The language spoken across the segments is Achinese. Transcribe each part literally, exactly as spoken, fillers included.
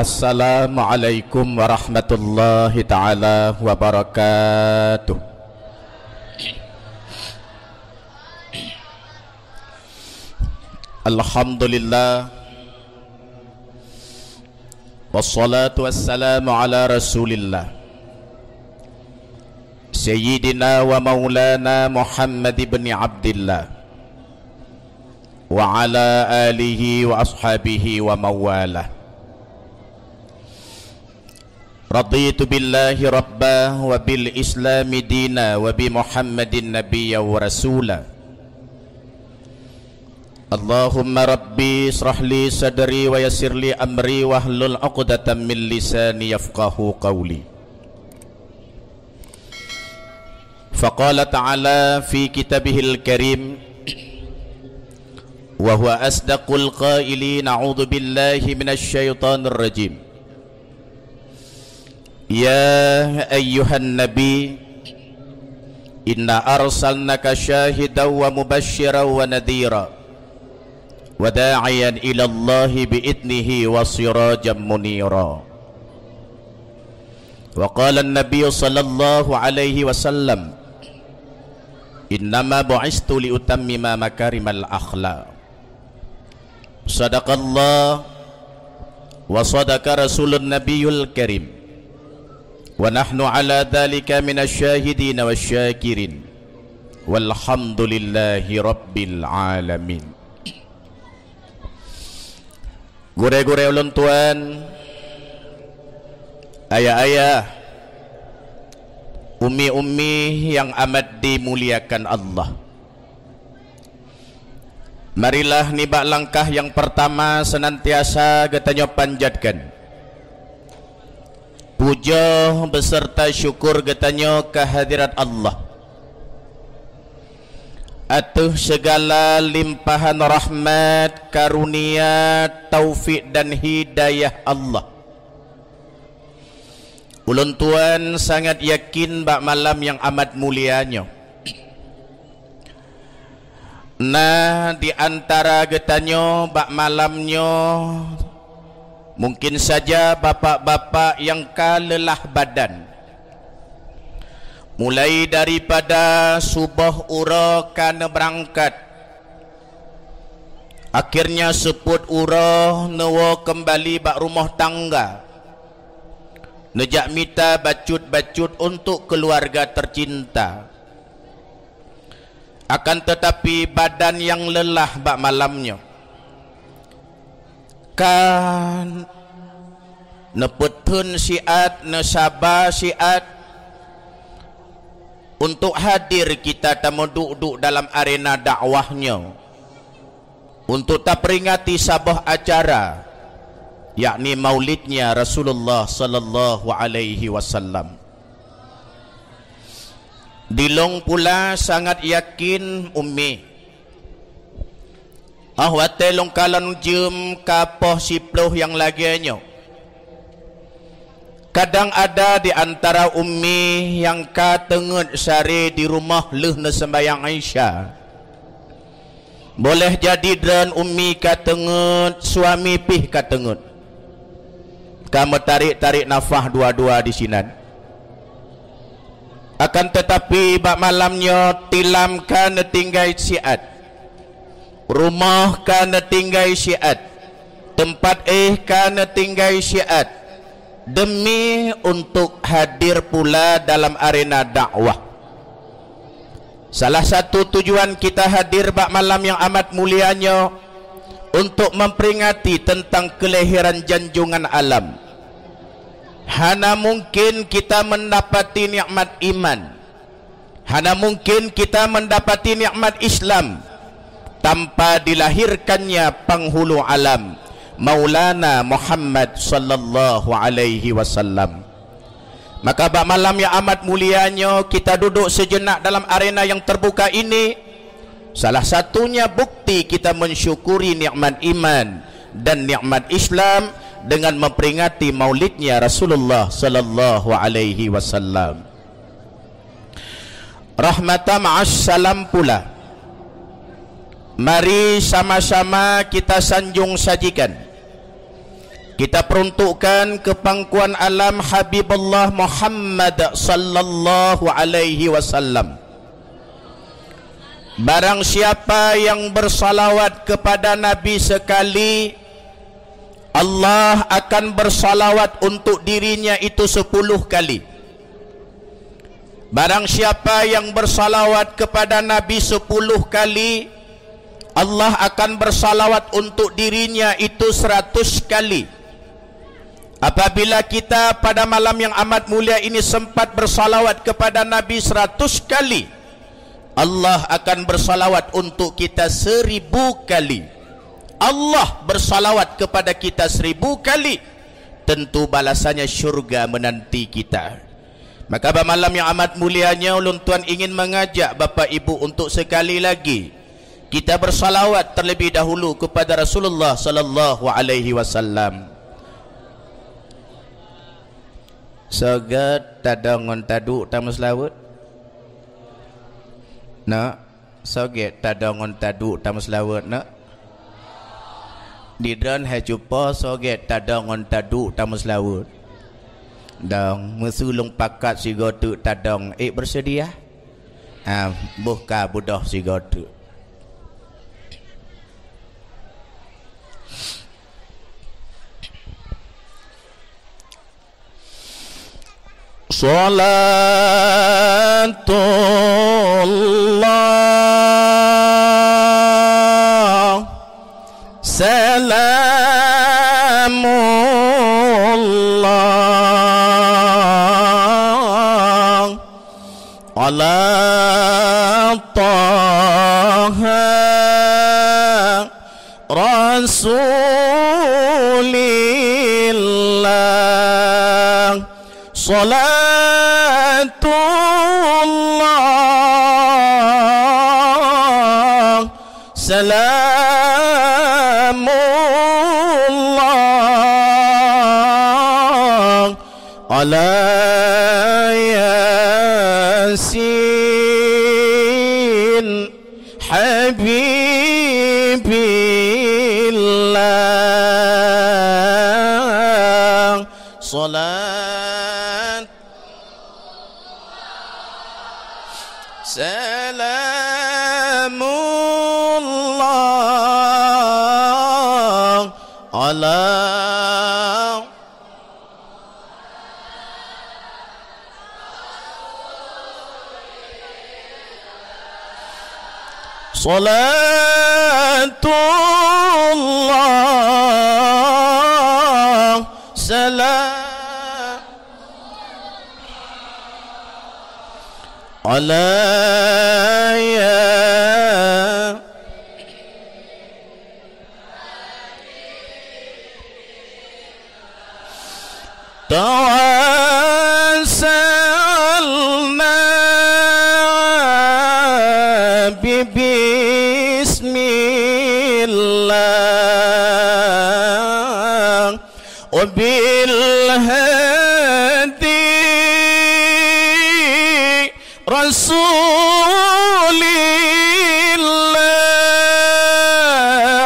Assalamualaikum warahmatullahi taala wabarakatuh. Alhamdulillah. Wassalatu wassalamu ala Rasulillah, Sayyidina wa Maulana Muhammad ibn Abdillah, wa ala alihi wa ashabihi wa mawalah. Raditu billahi rabba wa bil islami dina wa bi Muhammadin nabiyya wa rasula. Allahumma rabbi israh li sadri wa yassir li amri wahlul 'uqdatam min lisani yafqahu qawli. Faqala ta'ala fi kitabihil karim, wa huwa asdaqul qailin, a'udzu billahi minasy syaithanir rajim. Ya ayyuhan nabi, inna arsalnaka syahidan wa mubasysyiran wa nadhira, wa da'iyan ilallahi bi idnihi wa sirajan munira. Wa qala an-nabi sallallahu alaihi wasallam, innama bu'istu li utammima makarimal akhlaq. Sadaqallah wa sadaqa rasulun nabiyul karim. Wa nahnu ala dzalika minasy syahidin wasy syakirin. Walhamdulillahi rabbil alamin. Gurée-gurée ulôn tuan, ayah-ayah, ummi-ummi nyang amat dimuliakan Allah. Marilah nibak langkah nyang peurtama seunantiasa geutanyoe panjatkan pujoe beuseurta syukur geutanyoe keu hadirat Allah ateueh sigala limpahan rahmat, karunia, taufik dan hidayah Allah. Ulôn tuan sangat yakin bak malam nyang amat mulia nyoe, na di antara geutanyoe bak malam nyoe mungkin saja bapak-bapak nyang ka leulah badan. Mulai daripada suboh uroe ka neubeurangkat, akhirnya seupôt uroe neuwoe keumbali bak rumoh tangga, neujak mita bacut-bacut untuk keuluwarga teucinta. Akan teutapi, badan nyang leulah bak malam nyoe ka neupeutheun siat, neusaba siat untuk hadir kita tameuduek-duek dalam arena dakwah nyoe untuk taperingati saboh acara, yakni Maulidnya Rasulullah sallallahu alaihi wasallam. Dilông pula sangat yakin, Ummi, óh watée lôn kalon jeuem ka poh siploh nyang lagée nyoe, kadang ada di antara Ummi nyang ka teungeut sare di rumoh lheueh neuseumbahyang Isya. Boleh jadi droen Ummi ka teungeut, suami pih ka teungeut. Ka meutarek-tarek nafah dua-dua disinan. Akan teutapi, bak malam nyoe tilam ka neutinggai siat, rumoh ka neutinggai siat, teumpat éh ka neutinggai siat, demi untuk hadir pula dalam arena dakwah. Salah satu tujuan kita hadir bak malam nyang amat mulia nyoe untuk memperingati tentang kelahiran janjungan alam. Hana mungkin kita mendapati nikmat iman, hana mungkin kita mendapati nikmat Islam tanpa dilahirkannya penghulu alam, Maulana Muhammad sallallahu alaihi wasallam. Maka bak malam yang amat mulia nyoe, kita duduk sejenak dalam arena yang terbuka ini, salah satunya bukti kita mensyukuri nikmat iman dan nikmat Islam dengan memperingati maulidnya Rasulullah sallallahu alaihi wasallam. Rahmatan ma'as salam pula. Mari sama-sama kita sanjung sajikan Kita peruntukkan keu pangkuan alam Habibullah Muhammad sallallahu alaihi wasallam. Barang siapa yang bersalawat kepada Nabi sekali, Allah akan bersalawat untuk dirinya itu sepuluh kali. Barang siapa yang bersalawat kepada Nabi sepuluh kali, Allah akan bersalawat untuk dirinya itu seratus kali. Apabila kita pada malam yang amat mulia ini sempat bersalawat kepada Nabi seratus kali, Allah akan bersalawat untuk kita seribu kali. Allah bersalawat kepada kita seribu kali, tentu balasannya syurga menanti kita. Maka bak malam yang amat mulia nyoe, ulôn tuan ingin mengajak Bapak Ibu untuk sekali lagi kita bersalawat terlebih dahulu kepada Rasulullah sallallahu alaihi wasallam. Soe gét tadong ngon taduek tameuseulaweuet? Nak, soe gét tadong ngon taduek tameuseulaweuet, nak? Di droeneuh hai cupo, soe gét tadong ngon taduek tameuseulaweuet? Dong, meuseu lôn pakat sigoe teuk tadong, ék beuseudia? Ah, boh ka beudôh sigoe teuk. Salatullah, salamullah ala Taha Rasulillah. Salatullah, salamullah ala Yasin Habibillah. Salat, salamullah ala Salatullah, salam ala ya Tawassalna bi bismillah wa bil hadi Rasulillah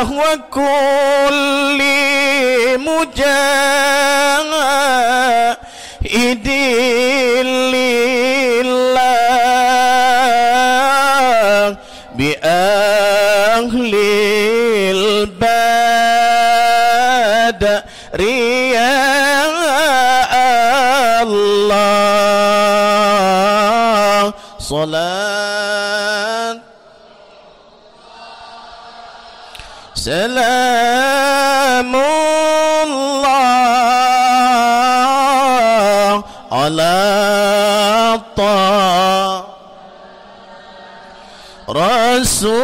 wa kulli mujahidin lillah bi ahlil badri ya Allah. Salat, salamullah ala ta Rasulillah.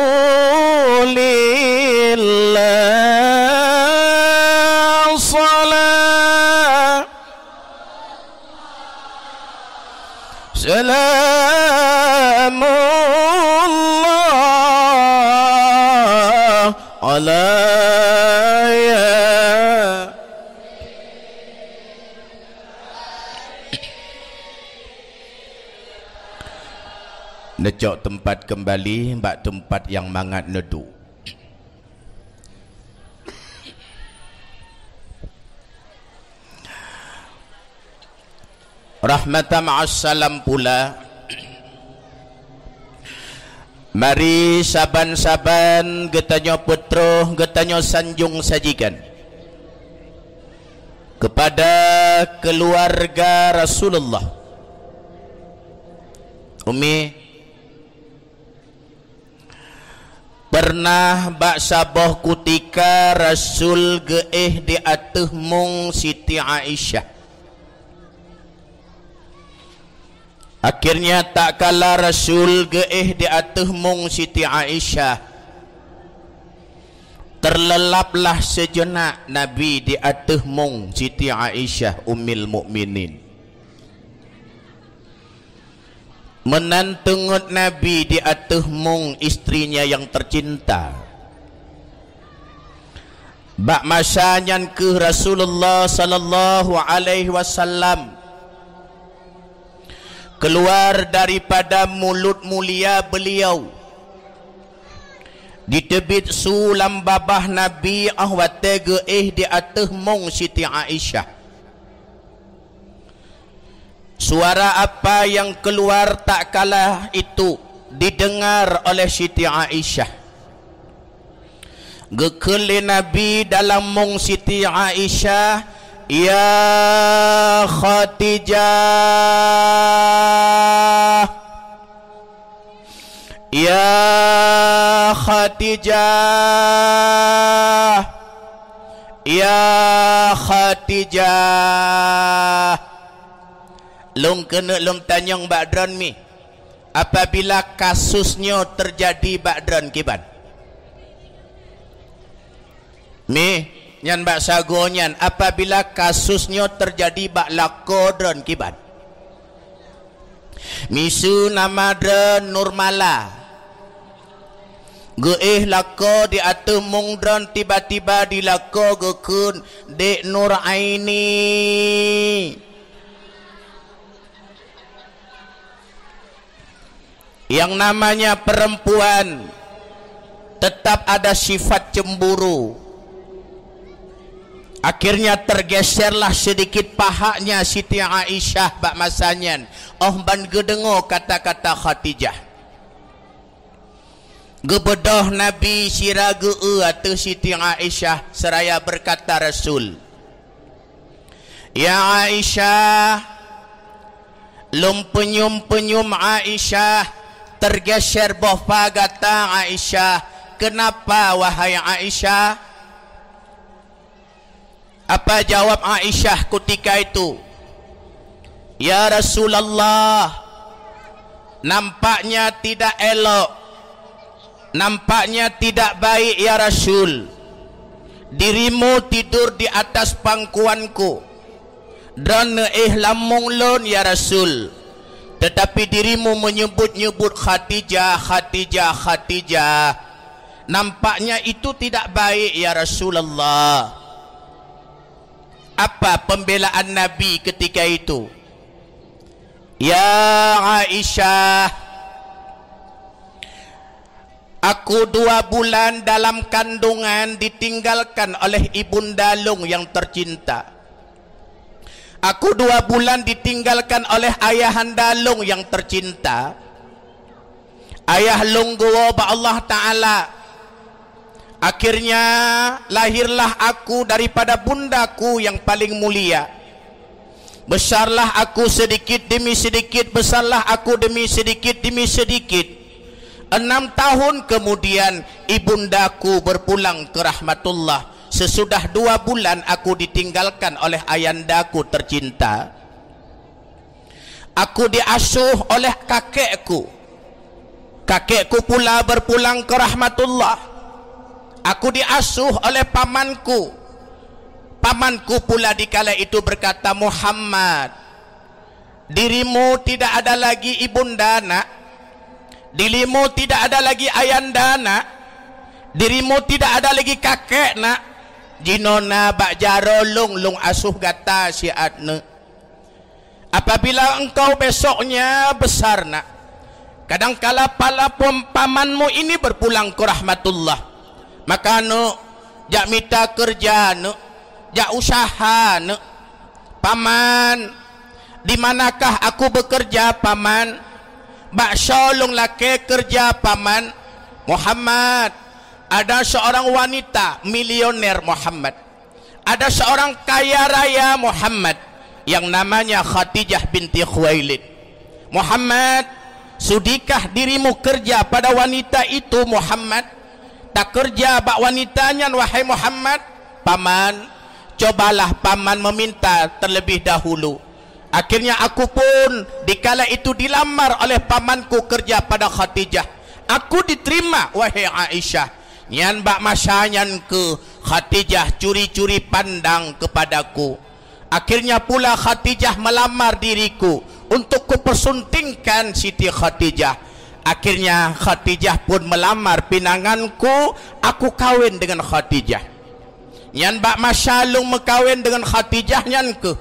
Salam, salamullah alaihi. Neucok teumpat keumbali bak teumpat nyang mangat neuduek. Rahmatan ma'as salam pula. Mari saban-saban geutanyoe peutroh, geutanyoe sanjong sajikan kepada keluarga Rasulullah. Umi, pernah bak saboh kutika Rasul geuéh di ateueh mong Siti Aisyah. Akhirnya, tak kala Rasul geuéh di ateueh mong Siti Aisyah, terlelaplah sejenak Nabi di ateueh mong Siti Aisyah Ummil Mukminin. Meunan teungeut Nabi di ateueh mong istrinya yang tercinta. Bak masa nyan kheueh Rasulullah sallallahu alaihi wasallam keluar daripada mulut mulia beliau. Jiteubiet su lam babah Nabi óh watée geuéh di ateueh mong Siti Aisyah. Suara apa yang keluar tak kala itu didengar oleh Siti Aisyah. Geukheun lé Nabi dalam mong Siti Aisyah, "Ya Khadijah! Ya Khadijah! Ya Khadijah!" Lôn keuneuk lôn tanyong bak droeneuh mi, apabila kasus nyoe teujadi bak droeneuh kiban? Mi, nyan bak sagoe nyan, apabila kasus nyoe teujadi bak lakoe droeneuh kiban? Miseue nama droeneuh Nurmala. Geuéh lakoe di ateueh mong droeneuh, tiba-tiba di lakoe geukheun, "Dek Nuraini." Yang namanya perempuan tetap ada sifat cemburu. Akhirnya tergeserlah sedikit pahanya Siti Aisyah bak masa nyan, óh ban geudeungoe kata-kata Khadijah. Geubeudôh Nabi sira geu-eu ateueh Siti Aisyah seraya berkata Rasul, "Ya Aisyah, lôn peunyum-peunyum Aisyah, tergeser boh pa gata Aisyah. Kenapa, wahai Aisyah?" Apa jawab Aisyah kutika itu? "Ya Rasulullah, nampaknya tidak elok, nampaknya tidak baik, ya Rasul. Dirimu tidur di atas pangkuanku. Droeneuh éh lam mong lôn, ya Rasul. Tetapi dirimu menyebut-nyebut Khadijah, Khadijah, Khadijah. Nampaknya itu tidak baik, ya Rasulullah." Apa pembelaan Nabi ketika itu? "Ya Aisyah, aku dua bulan dalam kandungan ditinggalkan oleh ibunda lôn yang tercinta. Aku dua bulan ditinggalkan oleh ayahanda lôn yang tercinta. Ayah lôn geuwoe bak Allah Taala. Akhirnya, lahirlah aku daripada bundaku yang paling mulia. Besarlah aku sedikit demi sedikit, besarlah aku demi sedikit demi sedikit. Enam tahun kemudian, ibundaku berpulang ke rahmatullah. Sesudah dua bulan aku ditinggalkan oleh ayandaku tercinta, aku diasuh oleh kakekku. Kakekku pula berpulang ke rahmatullah. Aku diasuh oleh pamanku. Pamanku pula di kala itu berkata, 'Muhammad, dirimu tidak ada lagi ibunda, nak. Dirimu tidak ada lagi ayanda, nak. Dirimu tidak ada lagi kakek, nak. Jinoe na bak jaroe lôn, lôn asuh gata siat, neuk. Apabila engkau besoknya besar, nak, kadangkala pala pom-, pamanmu ini berpulang ke rahmatullah. Maka, neuk, jak mita keureuja, neuk, jak useuha, neuk. Paman, Di manakah aku bekerja, Paman? Bak soe lôn lakée keureuja, Paman? Muhammad, ada seorang wanita milioner, Muhammad. Ada seorang kaya raya, Muhammad, yang namanya Khadijah binti Khuwailid. Muhammad, sudikah dirimu kerja pada wanita itu, Muhammad? Takeureuja bak wanita nyan, wahai Muhammad? Paman, cobalah Paman meminta terlebih dahulu. Akhirnya aku pun dikala itu dilamar oleh pamanku kerja pada Khadijah. Aku diterima, wahai Aisyah. Nyan bak masa nyan keuh Khadijah curi-curi pandang kepadaku. Akhirnya pula Khadijah melamar diriku untuk kupersuntingkan Siti Khadijah. Akhirnya Khadijah pun melamar pinanganku, aku kawin dengan Khadijah. Nyan bak masa lôn meukawen deungon Khadijah nyan keuh,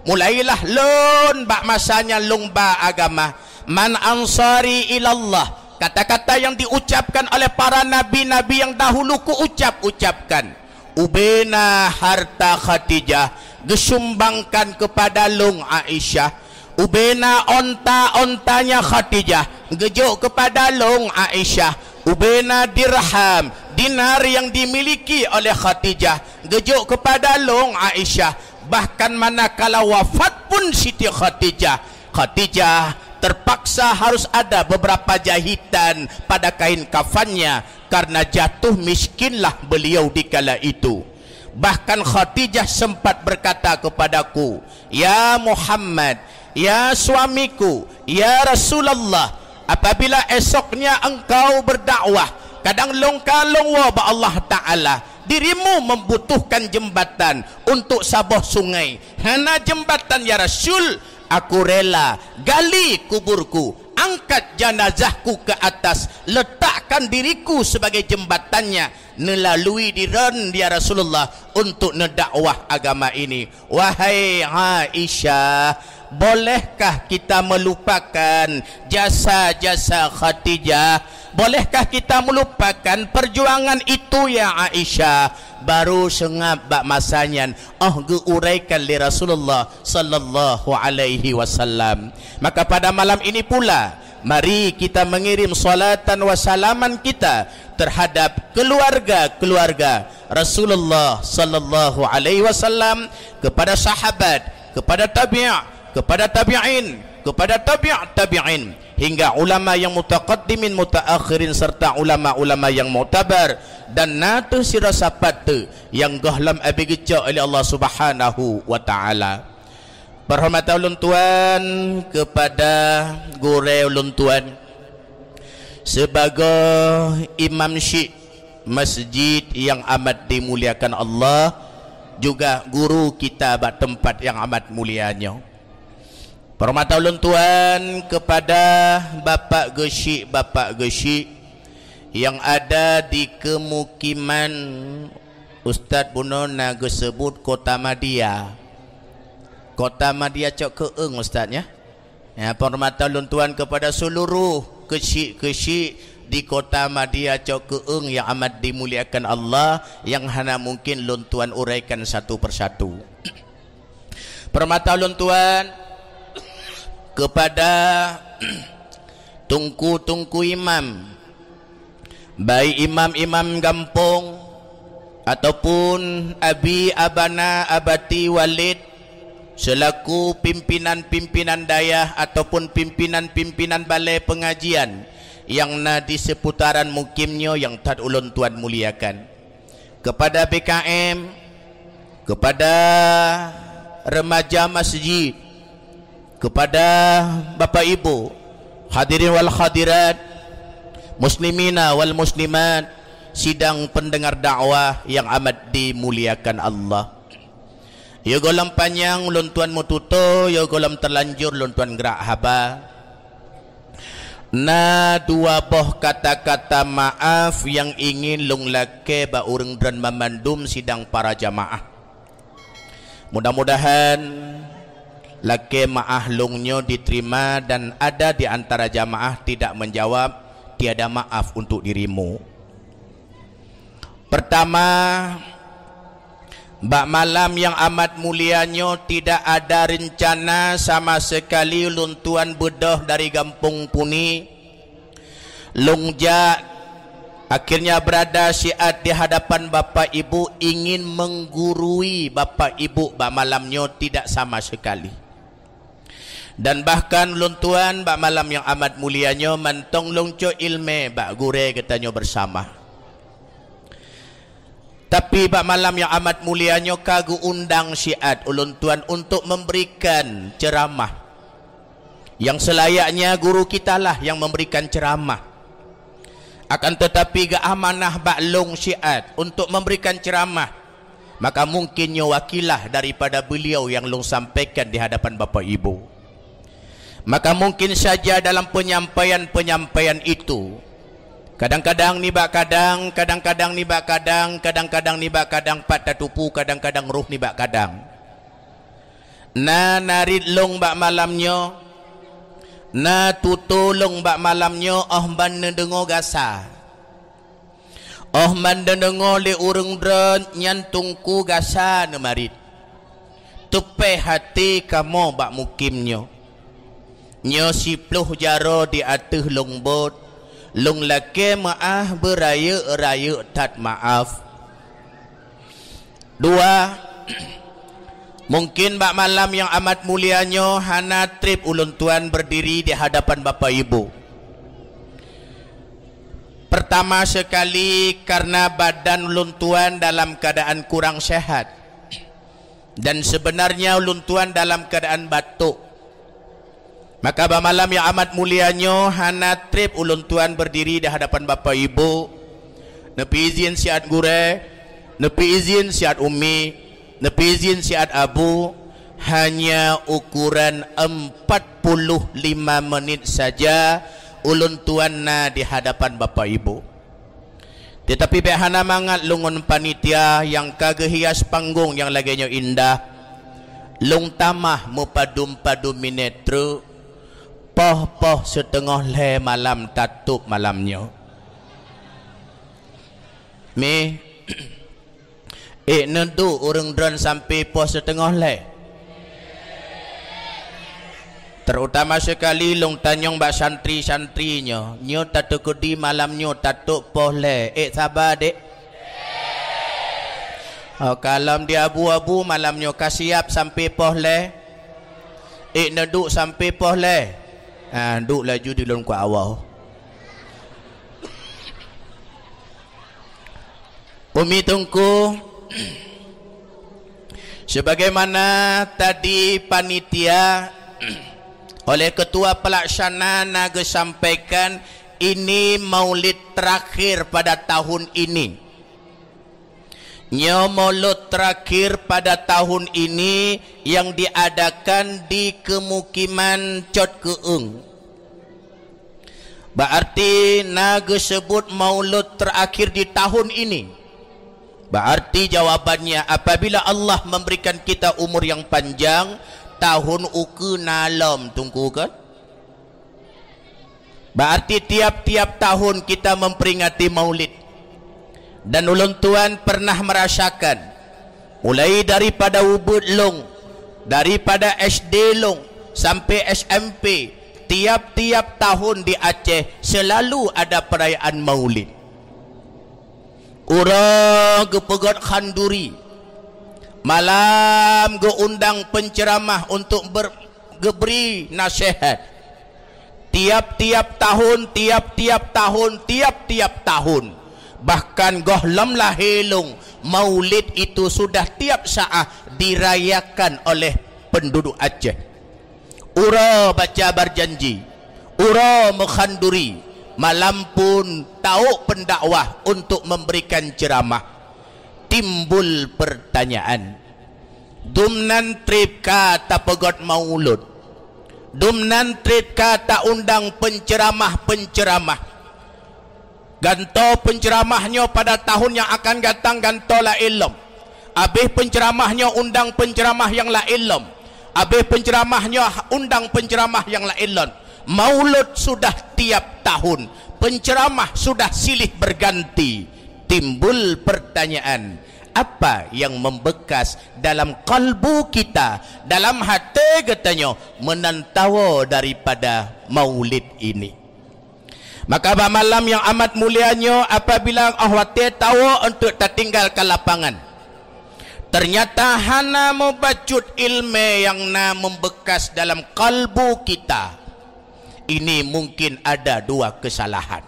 mulailah lôn bak masa nyan lôn ba agama. "Man ansari ilallah," kata-kata yang diucapkan oleh para nabi-nabi yang dahulu kuucap-ucapkan. Ubena harta Khadijah geusumbangkan kepada lôn Aisyah. Ubena onta-ontanya Khadijah geujok keupada lôn Aisyah. Ubena dirham, dinar yang dimiliki oleh Khadijah geujok keupada lôn Aisyah. Bahkan manakala wafat pun Siti Khadijah, Khadijah terpaksa harus ada beberapa jahitan pada kain kafannya karena jatuh miskinlah beliau di kala itu. Bahkan Khadijah sempat berkata kepadaku, "Ya Muhammad, ya suamiku, ya Rasulullah, apabila esoknya engkau berdakwah, kadang lôn ka lôn woe bak Allah Ta'ala, dirimu membutuhkan jembatan untuk saboh sungai. Hana jembatan, ya Rasul, aku rela gali kuburku, angkat jenazahku ke atas, letakkan diriku sebagai jembatannya, neulalui diron, ya Rasulullah, untuk neudakwah agama ini." Wahai Aisyah, bolehkah kita melupakan jasa-jasa Khadijah? Bolehkah kita melupakan perjuangan itu, ya Aisyah? Baru seungab bak masa nyan, oh, geuuraikan lé Rasulullah sallallahu alaihi wasallam. Maka pada malam ini pula, mari kita mengirim salatan wa salaman kita terhadap keluarga-keluarga Rasulullah sallallahu alaihi wasallam, kepada sahabat, kepada tabi', kepada tabi'in, kepada tabi' tabi'in, hingga ulama yang mutaqaddimin mutaakhirin serta ulama-ulama yang muktabar dan na teuh sira sapat teuh nyang gohlom abéh geucok lé Allah Subhanahu wa Ta'ala. Peuhormatan ulôn tuan kepada gurée ulôn tuan sebagai imam syik masjid yang amat dimuliakan Allah, juga guru kita bak teumpat yang amat mulia nyoe. Peuhormatan ulôn tuan kepada bapak geusyik, bapak geusyik yang ada di kemukiman Ustaz bunoe na geuseubut Kota Madia. Kota Madia cok keueung, Ustaz, ya. Ya, peuhormatan lôn tuan kepada seluruh keusyik-keusyik di Kota Madia cok keueung yang amat dimuliakan Allah, yang hana mungkin lôn tuan uraikan satu persatu. Peuhormatan lôn tuan kepada tungku-tungku imam, baik imam-imam gampông ataupun abi, abana, abati, walid, selaku pimpinan-pimpinan dayah ataupun pimpinan-pimpinan balai pengajian yang na di seputaran mukim nyoe yang that ulôn tuan muliakan. Kepada B K M, kepada remaja masjid, kepada Bapak Ibu, hadirin wal hadirat, muslimina wal muslimat, sidang pendengar dakwah yang amat dimuliakan Allah. Yo gohlom panyang lôn tuan meututoe, yo gohlom teulanjur lôn tuan grak haba. Na dua boh kata-kata maaf nyang ingin lôn lakée bak ureuëng droen banmandum sidang para jamaah. Mudah-mudahan lakée maaf lôn nyoe diterima dan ada di antara jamaah tidak menjawab, tiada maaf untuk dirimu. Pertama, Bak malam nyang amat mulia nyoe tidak ada rencana sama sekali lôn tuan beudôh dari gampông Puni. Lôn jak, akhirnya berada siat di hadapan Bapak Ibu ingin menggurui Bapak Ibu bak malam nyoe tidak sama sekali. Dan bahkan lôn tuan bak malam nyang amat mulia nyoe mantong lôn cok iéleumé bak gurée geutanyoe bersama. Tapi bak malam nyang amat mulia nyoe ka geuundang siat ulôn tuan untuk memberikan ceramah. Yang selayaknya guru kitalah yang memberikan ceramah. Akan tetapi geuamanah bak lôn siat untuk memberikan ceramah. Maka mungkin nyoe wakilah daripada beliau yang lôn sampaikan di hadapan Bapak Ibu. Maka mungkin saja dalam penyampaian-penyampaian itu, kadang-kadang nibak kadang, kadang-kadang nibak kadang, kadang-kadang nibak kadang pat tatupu, kadang-kadang roh nibak kadang. Na narit lôn bak malam nyoe, na tutoe lôn bak malam nyoe óh ban neudeungoe gasa. Óh ban neudeungoe lé ureuëng droe nyan teungku gasa neumarit. Teupéh até kamoe bak mukim nyoe. Nyoe siploh jaroe di ateueh lôn bot, lôn lakée meuáh beurayeuk-rayeuk that maáf. Dua, mungkin bak malam nyang amat mulia nyoe hana treb ulôn tuan berdiri di hadapan Bapak Ibu. Pertama sekali karena badan ulôn tuan dalam keadaan kurang sehat. Dan sebenarnya ulôn tuan dalam keadaan batuk. Maka bak malam nyang amat mulia nyoe hana treb ulôn tuan berdiri di hadapan Bapak Ibu, neupeuizin siat gurée, neupeuizin siat umi, neupeuizin siat abu, hanya ukuran empat puluh lima menit saja ulôn tuan na di hadapan Bapak Ibu. Teutapi bék hana mangat lôn ngon panitia nyang ka geuhias panggong nyang lagée nyoe indah. Lôn tamah meupadum-padum minét treuk, poh-poh siteungoh lhée malam tatôb malam nyoe. Mih, ék neuduek ureuëng droe sampoe poh siteungoh lhée. Terutama sekali lôn tanyong bak santri-santri nyoe, nyoe tateukeudi malam nyoe tatôb poh lhée, ék saba dék? Oh, kalom di abu-abu malam nyoe ka siap sampoe poh lhée, ék neuduek sampoe poh lhée? Ah, duek laju di lôn kuawoe. Umi Teungku, sebagaimana tadi panitia oleh ketua pelaksana na geusampaikan, ini maulid terakhir pada tahun ini. Nyoe maulid terakhir pada tahun ini yang diadakan di kemukiman Cot Keueung. Berarti na geuseubut maulud terakhir di tahun ini. Berarti jawabannya, apabila Allah memberikan kita umur yang panjang, tahun ukeue na lom, Teungku, kan? Berarti tiap-tiap tahun kita memperingati maulid. Dan ulôn tuan pernah merasakan, mulai daripada ubit lôn, daripada S D lôn sampai S M P, tiap-tiap tahun di Aceh selalu ada perayaan maulid. Uroe geupeugét khanduri, malam geuundang penceramah untuk ber-, geubri naseuhat. Tiap-tiap tahun, tiap-tiap tahun, tiap-tiap tahun. Bahkan gohlom lahé lôn, maulid itu sudah tiap saat dirayakan oleh penduduk Aceh. Uroe baca barjanji, uroe meukhanduri, malam pun taôk pendakwah untuk memberikan ceramah. Timbul pertanyaan, dumnan treb ka tapeugét maulud? Dumnan treb ka taundang penceramah-penceramah? Gantoe penceramah nyoe pada tahun nyang akan datang gantoe laén lom. Abéh penceramah nyoe undang penceramah nyang laén lom. Abéh penceramah nyoe undang penceramah nyang laén lom. Maulud sudah tiap tahun, penceramah sudah silih berganti. Timbul pertanyaan, Apa yang membekas dalam kalbu kita, dalam hati geutanyoe, meunan tawoe daripada maulid ini? Maka bak malam yang amat mulia nyoe, apabila 'oh watée tawoe untuk tatinggalkan lapangan, ternyata hana mubacut ilmu yang na membekas dalam kalbu kita, ini mungkin ada dua kesalahan.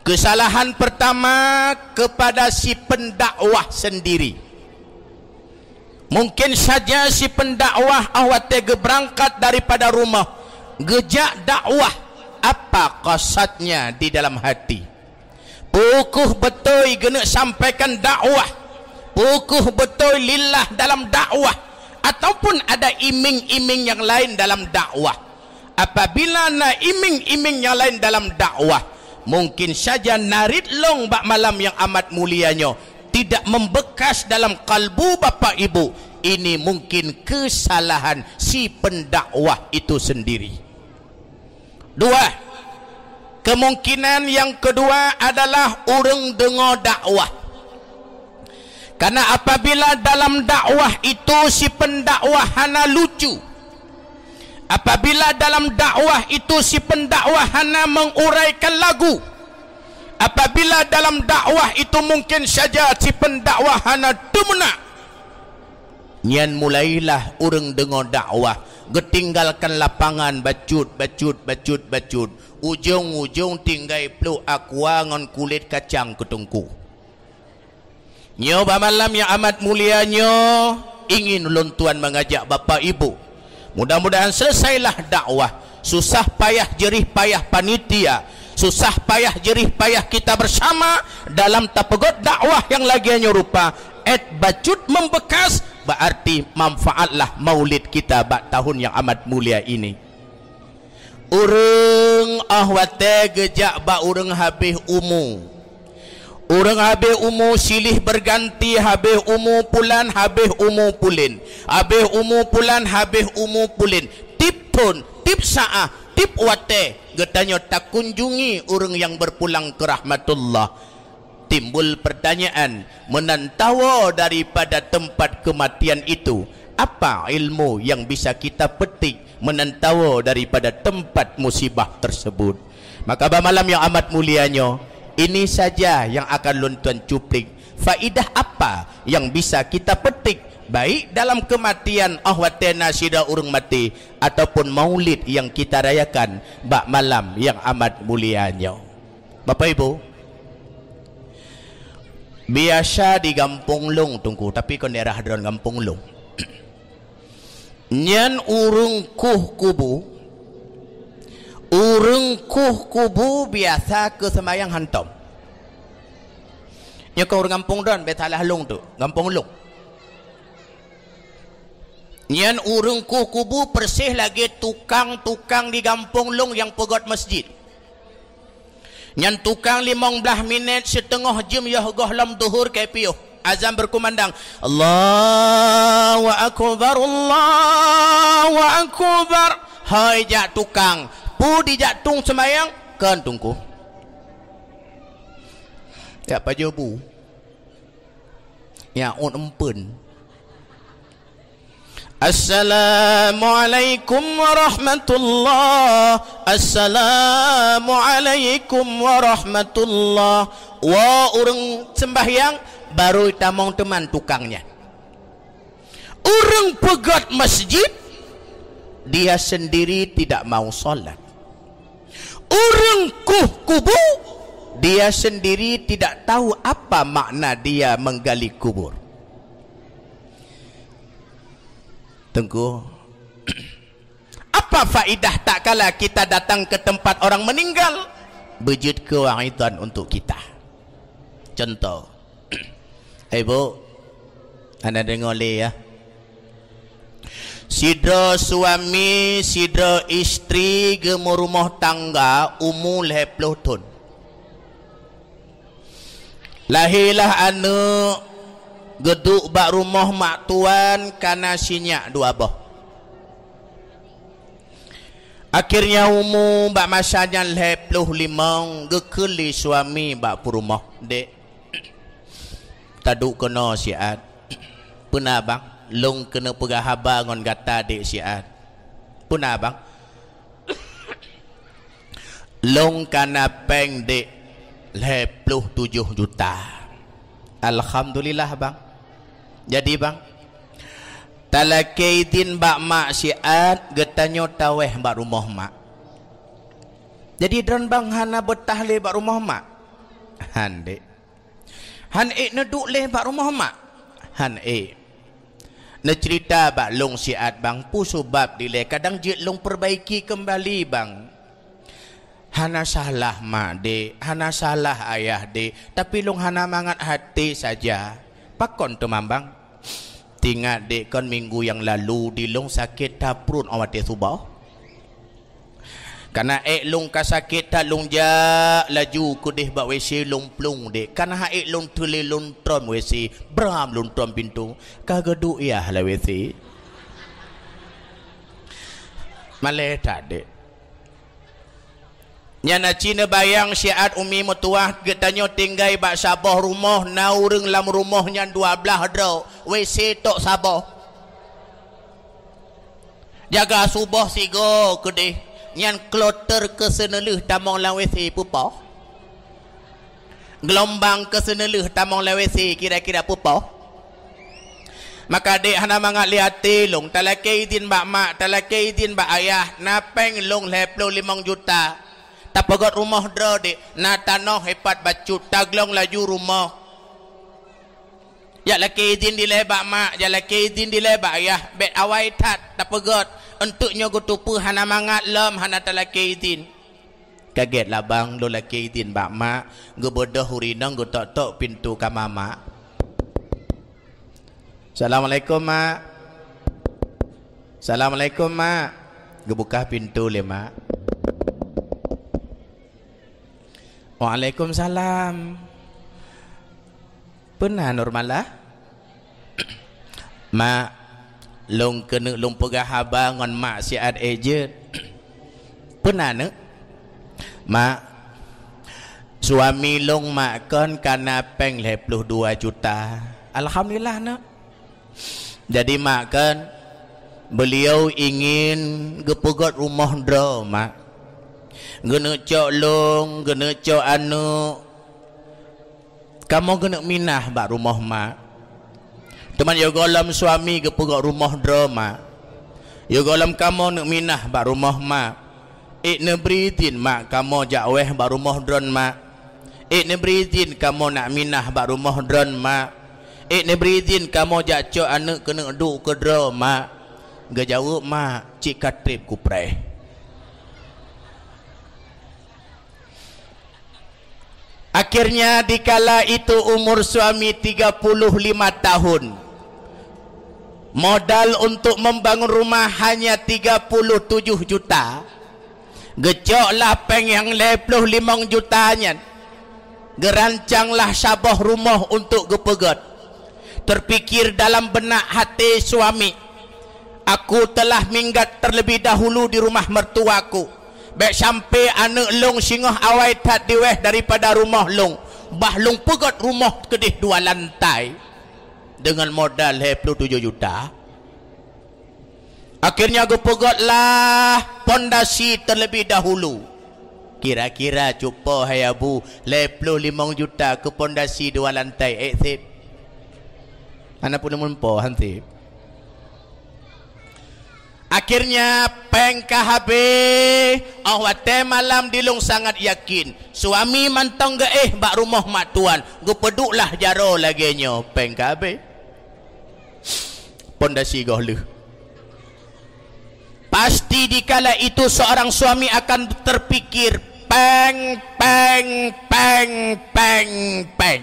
Kesalahan pertama kepada si pendakwah sendiri. Mungkin saja si pendakwah 'oh watée geubeurangkat daripada rumoh, geujak dakwah, apa qasadnya di dalam hati? Peu kheueh beutôi geuneuk sampaikan dakwah? Peu kheueh beutôi lillah dalam dakwah? Ataupun ada iming-iming yang lain dalam dakwah? Apabila na iming-iming nyang laén dalam dakwah, mungkin saja narit lông bak malam nyang amat mulia nyoe tidak membekas dalam kalbu bapak ibu, ini mungkin kesalahan si pendakwah itu sendiri. Dua, kemungkinan yang kedua adalah ureuëng deungoe dakwah. Karena apabila dalam dakwah itu si pendakwah hana lucu, apabila dalam dakwah itu si pendakwah hana menguraikan lagu, apabila dalam dakwah itu mungkin saja si pendakwah hana teumeunak, nyan mulailah ureuëng deungoe dakwah geutinggalkan lapangan bacut, bacut, bacut, bacut. Ujong-ujong tinggai pluek aqua ngon kulét kacang keu teungku. Nyoe bak malam nyang amat mulia nyoe, ingin ulôn tuan mengajak bapak ibu. Mudah-mudahan selesailah dakwah. Susah payah jerih payah panitia, susah payah jerih payah kita bersama dalam tapeugot dakwah yang lagée nyoe rupa. Et bacut membekas, berarti manfaatlah maulid kita bak tahun yang amat mulia ini. Ureuëng 'oh watée geujak bak ureuëng habéh umu. Ureuëng habéh umu silih berganti, habéh umu pulan, habéh umu pulen, habéh umu pulan, habéh umu pulen. Tiep thon, tiep saát, tiep watée geutanyoe takunjungi ureuëng nyang berpulang keu rahmatullah. Timbul pertanyaan, meunan tawoe daripada tempat kematian itu, apa ilmu yang bisa kita petik meunan tawoe daripada tempat musibah tersebut? Maka bak malam nyang amat mulia nyoe, ini saja yang akan lôn tuan cuplik. Faidah apa yang bisa kita petik, baik dalam kematian 'oh watée na sidroe ureuëng maté, ataupun maulid yang kita rayakan bak malam nyang amat mulia nyoe? Bapak Ibu, biasa di gampông lông, Teungku, tapi kon daerah droen gampông lông. Nyan ureuëng kueh kubu, ureuëng kueh kubu biasa keu seumayang hantom. Nyoe kon ureuëng gampông droen, bèk salah lông tu, gampông lông. Nyan ureuëng kueh kubu persis lagée tukang-tukang di gampông lông nyang peugöt masjid. Nyan tukang limong blaih minét, siteungoh jeuem yoh gohlom duhur ka piôh. Azan berkumandang, "Allahu Akbar, Allahu Akbar." Hai jak tukang, peue dijak tueng seumayang? Kon Teungku. Jak pajoh bu. Nyan ôn empeuen. "Assalamualaikum warahmatullah. Assalamualaikum warahmatullah." Woe ureuëng sembahyang, barô tamong teuma tukang nyan. Ureuëng peugöt masjid, dia sendiri tidak mau sholat. Ureuëng kueh kubu, dia sendiri tidak tahu apa makna dia menggali kubur. Teungku, apa faedah tatkala kita datang ke tempat orang meninggal? Beujeuet keu wa'idhan untuk kita. Contoh, Ibu, anda deungoe lé ya. Sidroe suami, sidroe istri geumeurumoh tangga umu lhée ploh thon. Lahé lah aneuëk, geuduek bak rumoh mak tuan, kana sinyak dua boh. Akhirnya umu bak masa nyan lhée ploh limong, geukheun lé suami bak peurumoh, "Dek, Taduek keunoe siat. Peuna bang, lôn keuneuk peugah haba ngon gata dek siat. Peuna bang? Lôn kana péng dek lhée ploh tujoh juta. Alhamdulillah bang. Jadi bang, talakée idin bak mak siat geutanyoe tawéh bak rumoh mak. Jadi droen bang hana beutah lé bak rumoh mak? Han dek. Han ék neuduek lé bak rumoh mak? Han ék. Neuceurita bak lôn siat bang, peue sabab dilée kadang jeuet lôn peurbaiki keumbali bang. Hana salah mak dek, hana salah ayah dek, tapi lôn hana mangat haté saja. Pakon teuma bang? Tingat dek kon minggu nyang lalu di lôn sakét that pruet óh watée suboh. Kana ék lôn ka sakét that lôn jak laju keudeh bak WC lôn plueng dek. Kana han ék lôn teulé lôn trom WC, bram lôn trom pintoe. Ka geuduek yah lam WC. Malée that dek. Nyan aci neubayang siat umi meutuwah geutanyoe tinggai bak saboh rumoh na ureuëng lam rumoh nyan dua blaih droe, WC tok saboh. Jaga suboh sigoe keudeh, nyan kloter keuseuneulheueh tamong lam WC peupoh. Geulombang keuseuneulheueh tamong lam WC kira-kira peupoh. Maka dek hana mangat lé até lôn, talakée idin bak mak, talakée idin bak ayah, na péng lôn lhée ploh limong juta. Tapeugét rumoh droe dek, na tanoh hipat bacut, taglong laju rumoh. Jak lakée idin dilée bak mak, jak lakée idin dilée bak ayah, bék awai that tapeugét, eunteuk nyoe geuteupeue hana mangat lom hana talakée idin. Kagét labang lôn lakée idin bak mak, geubeudôh urinong geutok-tok pintoe kama mak. "Assalamualaikum mak." "Assalamualaikum mak." Geubuka pintoe lé mak. "Waalaikumsalam. Peue na Nurmalah?" "Mak, lôn keuneuk lôn peugah haba ngon mak siat ék jeuet." "Peue na neuk?" "Mak, suami lôn mak kon kana péng lhée ploh dua juta." "Alhamdulillah neuk." "Jadi mak kan, beliau ingin geupeugét rumoh droe mak. Geuneuk cok lôn, geuneuk cok aneuk. Kamoe geuneuk minah bak rumoh mak. Teuma yoh gohlom suami geupeugét rumoh droe mak. Yoh gohlom kamoe neuk minah bak rumoh mak. Ék neubri idin mak kamoe jak wéh bak rumoh droen mak. Ék neubri idin kamoe nak minah bak rumoh droen mak. Ék neubri idin kamoe jak cok aneuk keuneuk duek keudroe mak." Geujaweueb mak, "Cit ka treb kupreh." Akhirnya dikala itu umur suami tiga puluh lima tahun. Modal untuk membangun rumah hanya tiga puluh tujuh juta. Geucoklah péng nyang lhée ploh limong juta nyan. Geurancanglah saboh rumoh untuk geupeugét. Terpikir dalam benak hati suami, "Aku telah minggat terlebih dahulu di rumah mertuaku. Bék sampai aneuk lôn singoh awai that diwéh daripada rumoh lôn, bah lôn peugét rumoh keudeh dua lantai dengan modal lhée ploh tujoh juta." Akhirnya geupeugétlah pondasi terlebih dahulu. Kira-kira cupo hai Abu, lhée ploh limong juta keu pondasi dua lantai ék seb? Hana peuneumeupo han seb. Akhirnya péng ka habéh, óh watée malam di lôn sangat yakin, suami mantong geuéh bak rumoh mak tuan, geupeudueklah jaroe lagée nyoe, péng ka habéh. Pondasi goh lheueh. Pasti dikala itu seorang suami akan terpikir, péng, péng, péng, péng, péng.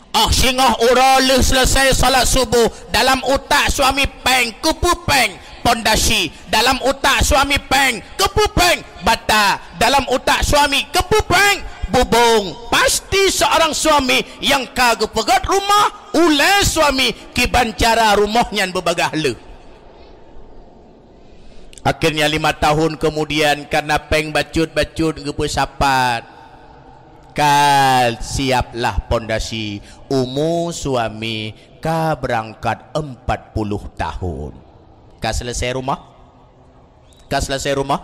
Óh singoh uroe lheueh selesai salat subuh, dalam utak suami péng, keupeue péng? Pondasi. Dalam utak suami péng, keupeue péng? Bata. Dalam utak suami, keupeue péng? Bubông. Pasti seorang suami nyang ka geupeugét rumoh, ulée suami kiban cara rumoh nyan beubagaih lheueh. Akhirnya lima tahun kemudian, karena péng bacut-bacut geupeusapat, Ka siap lah pondasi, umu suami ka beurangkat empat puluh tahun. Ka seuleusoe rumoh? Ka seuleusoe rumoh?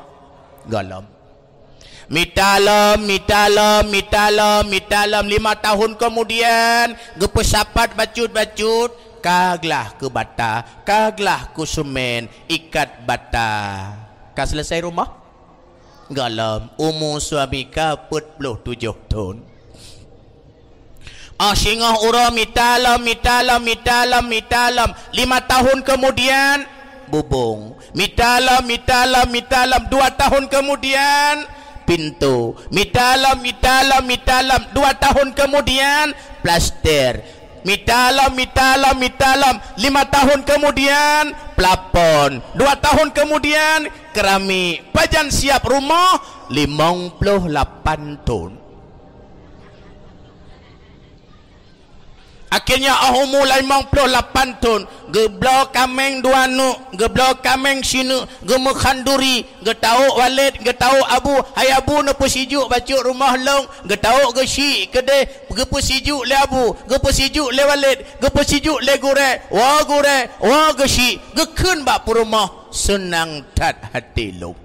Gohlom. Mita lom, mita lom, mita lom, mita lom. Lima tahun keumudian, geupeusapat bacut-bacut, ka glah keu bata, ka glah keu seumén, ikat bata. Ka seuleusoe rumoh? Gohlom, umu suami ka peuet ploh tujoh thon. Ah, singoh uroe mita lom, mita lom, mita lom, mita lom. Lima tahun keumudian, bubông. Mita lom, mita lom, mita lom. Dua tahun keumudian, pintu. Mita lom, mita lom, mita lom. Dua tahun keumudian, plaster. Mita lom, mita lom, mita lom. Lima tahun keumudian, plafon. Dua tahun keumudian, keramik. Pajan siap rumoh, limong ploh lapan thon. Akhirnya, óh umu limong ploh lapan thon, geubloe kaméng dua neuk, geubloe kaméng sineuk, geumeukhonduri, geutawök walét, geutawök abu, "Hai abu, neupeusijuek bacut rumoh lôn," geutawök geusyik keudeh, geupeusijuek lé abu, geupeusijuek lé walét, geupeusijuek lé gurée, "Woe gurée, woe geusyik," geukheun bak peurumoh, "Seunang that até lôn."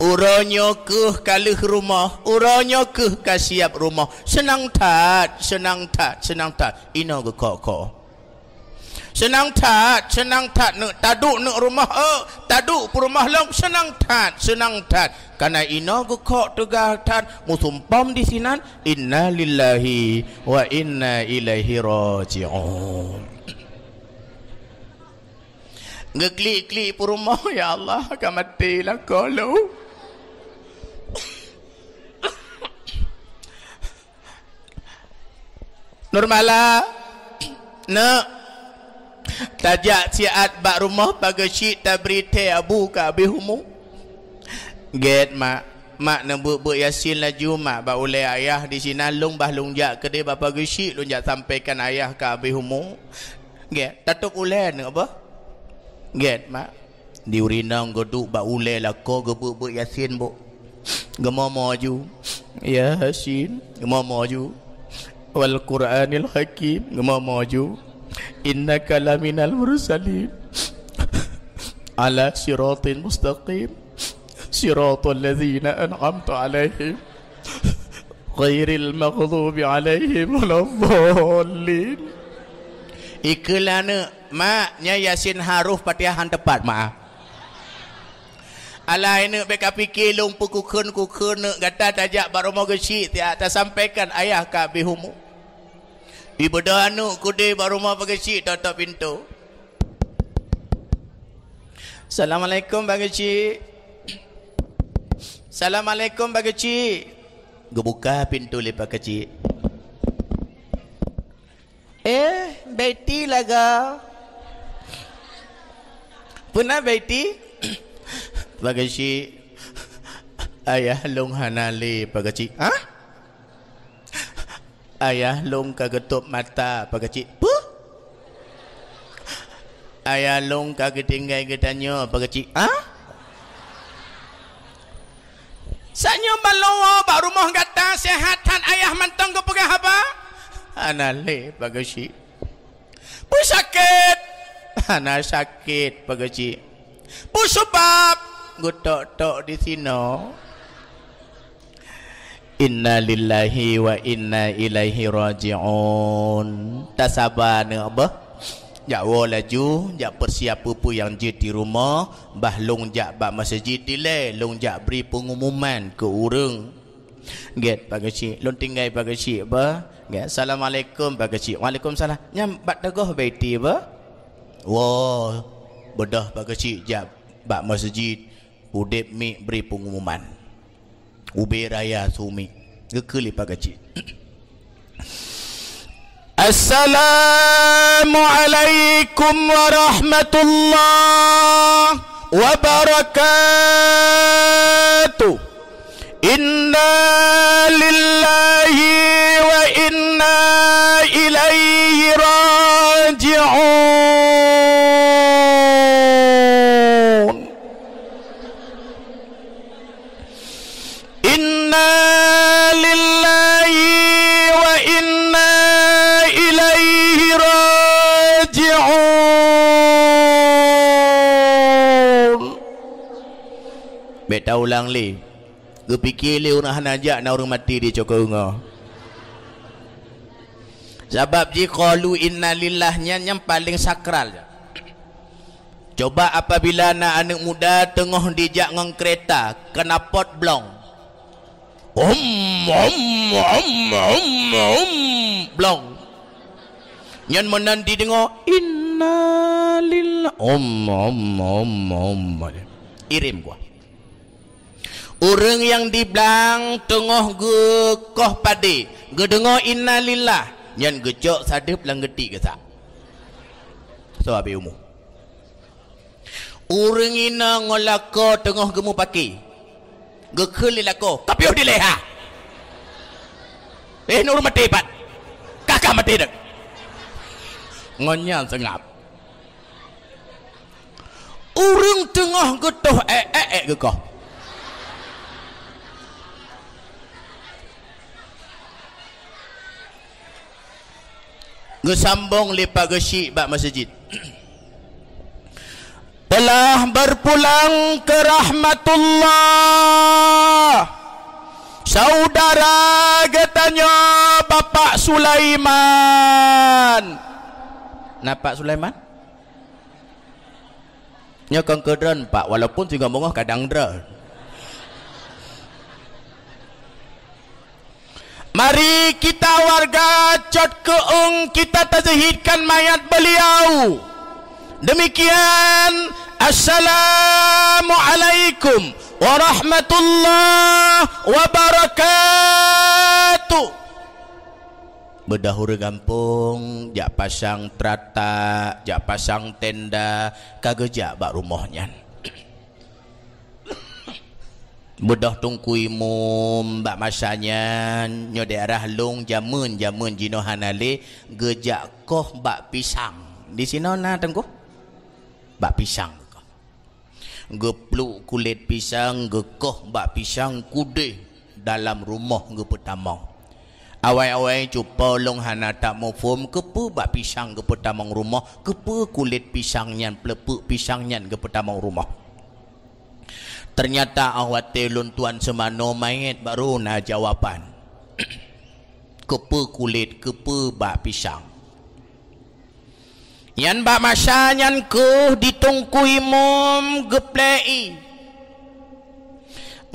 Uroe nyoe keuh ka lheueh rumoh, uroe nyoe keuh ka siap rumoh. Seunang that, seunang that, seunang that. Inoe geukok-kok. Seunang that, seunang that neuk taduek neuk rumoh, eu, taduek peurumoh lôn, seunang that, seunang that. Kana inoe geukok teuga that, meusumpom disinan, "Innalillahi wa inna ilaihi raji'un." Geuklik-klik peurumoh, "Ya Allah, ka maté lakoe lôn." Nurmala, neuk, tajak siat bak rumoh Pak Geuchik tabri thée abu ka abéh umu. Gét, Mak. Mak neubeuet-beuet Yasin laju, Mak, bak ulée ayah disinan, lôn bah lôn jak keudeh bak Pak Geuchik, lôn jak sampaikan ayah ka abéh umu. Gét, tatôb ulée neuk beuh. Gét, Mak. Di ureueng inong geuduek bak ulée lakoe geubeuet-beuet Yasin, Bu. Geumoe-moe ju. Yasin, geumoe-moe ju. Wal Qur'anil Hakim, geumoe-moe ju. Innaka laminal mursalin. Ala siratin mustaqim. Siratal ladzina an'amta 'alaihim. Ghairil maghdubi 'alaihim waladdallin. Ikheun lé aneuk, "Mak, nyan Yasin harôh Fatihah han teupat, Mak." "Alah, aneuk, bék kapike lôn peukukheun-kukheun neuk, gata tajak bak rumoh Geuchik, tajak tasampaikan ayah ka abéh umu." Ibeudôh aneuk keudeh bak rumoh Pak Geuchik, tôp-tôp pintoe. "Assalamualaikum, Pak Geuchik." "Assalamualaikum, Pak Geuchik." Geubuka pintoe lé Pak Geuchik. "Eh, Betty lagoe. Peue na, Betty?" "Pak Geuchik, ayah lôn hana lé, Pak Geuchik." "Hah?" "Ayah lôn ka geutôb mata, Pak Geuchik." "Peue?" "Ayah lôn ka geutinggai geutanyoe, Pak Geuchik." "Hah?" "Saat nyoe ban lôn woe bak rumoh gata, seuhat that ayah mantong geupeugah haba?" "Hana lé, Pak Geuchik." "Peue sakét?" "Hana sakét, Pak Geuchik." "Peue sabab?" "Geutok-tok disinoe." Innalillahi wa inna ilaihi raji'un. Tasaba neuk beuh. Jak woe laju, jak peusiap peue-peue nyang jeuet di rumoh, bah lôn jak bak meuseujid dilée, lôn jak bri peungumuman keu ureueng. Gét, Pak Geuchik. Lôn tinggai Pak Geuchik beuh. Gét. Assalamualaikum, Pak Geuchik. Waalaikumsalam. Nyan bak teungoh Betty beuh. Woe, beudôh Pak Geuchik jak bak meuseujid, udeb miek bri peungumuman. Ubé raya su miek. Geukheun lé Pak Geuchik. Assalamualaikum warahmatullahi wabarakatuh. Inna lillahi wa inna ilaihi raji'un. Inna lillahi Bèk taulang lé. Geupike lé ureueng hana jak na ureueng maté di cokong nyoe. Sabab jih qalu innalillah nyan nyang paleng sakral. Coba apabila na aneuk muda teungoh jijak ngon keureta, knalpot blong. Om, om, om, om, om, blong. Nyan meunan jideungoe, innalillah. Om, om, om, om. Irém kuah. Ureueng nyang di blang teungoh geukoh padé, geudeungoe innalillah, nyan geucok sadeueb lam geuti geusak. Soe abéh umu. Ureueng inong ngon lakoe teungoh geumupaki, geukheun lé lakoe, "Ka piôh dilèe ha!" "Eh, nureueng maté pat! Ka, ka maté deuek!" Ngon nyan seungab. Ureueng teungoh geutoh èk-èk geukoh. Geusambong lé Pak Geuchik bak meuseujid. Telah berpulang ke rahmatullah saudara geutanyoe Bapak Sulaiman. Na Pak Sulaiman? Nyoe kon keu droen, Pak, walaupun singoh beungoh kadang droen. Mari kita warga Cot Keueung, kita tazhikkan mayat beliau. Demikian, assalamualaikum warahmatullahi wabarakatuh. Beudôh ureueng gampông jak pasang teuratak, jak pasang tenda, ka geujak bak rumoh nyan. Beudôh Teungku Imum bak masa nyan, nyoe daerah lôn jameun-jameun jinoe hana lé, geujak koh bak pisang. Disinoe na Teungku? Bak pisang. Geupluek kulét pisang, geukoh bak pisang, keudéh dalam rumoh geupeutamong. Awai-awai cupo lôn hana tamuphom keupeue bak pisang geupeutamong rumoh, keupeue kulét pisang nyan, peuleupek pisang nyan geupeutamong rumoh. Teunyata óh watée lôn tuan seumanoe manyét baru na jawaban. Keupeue kulét, keupeue bak pisang. Nyan bak masa nyan kheueh di Teungku Imum geuplée ié.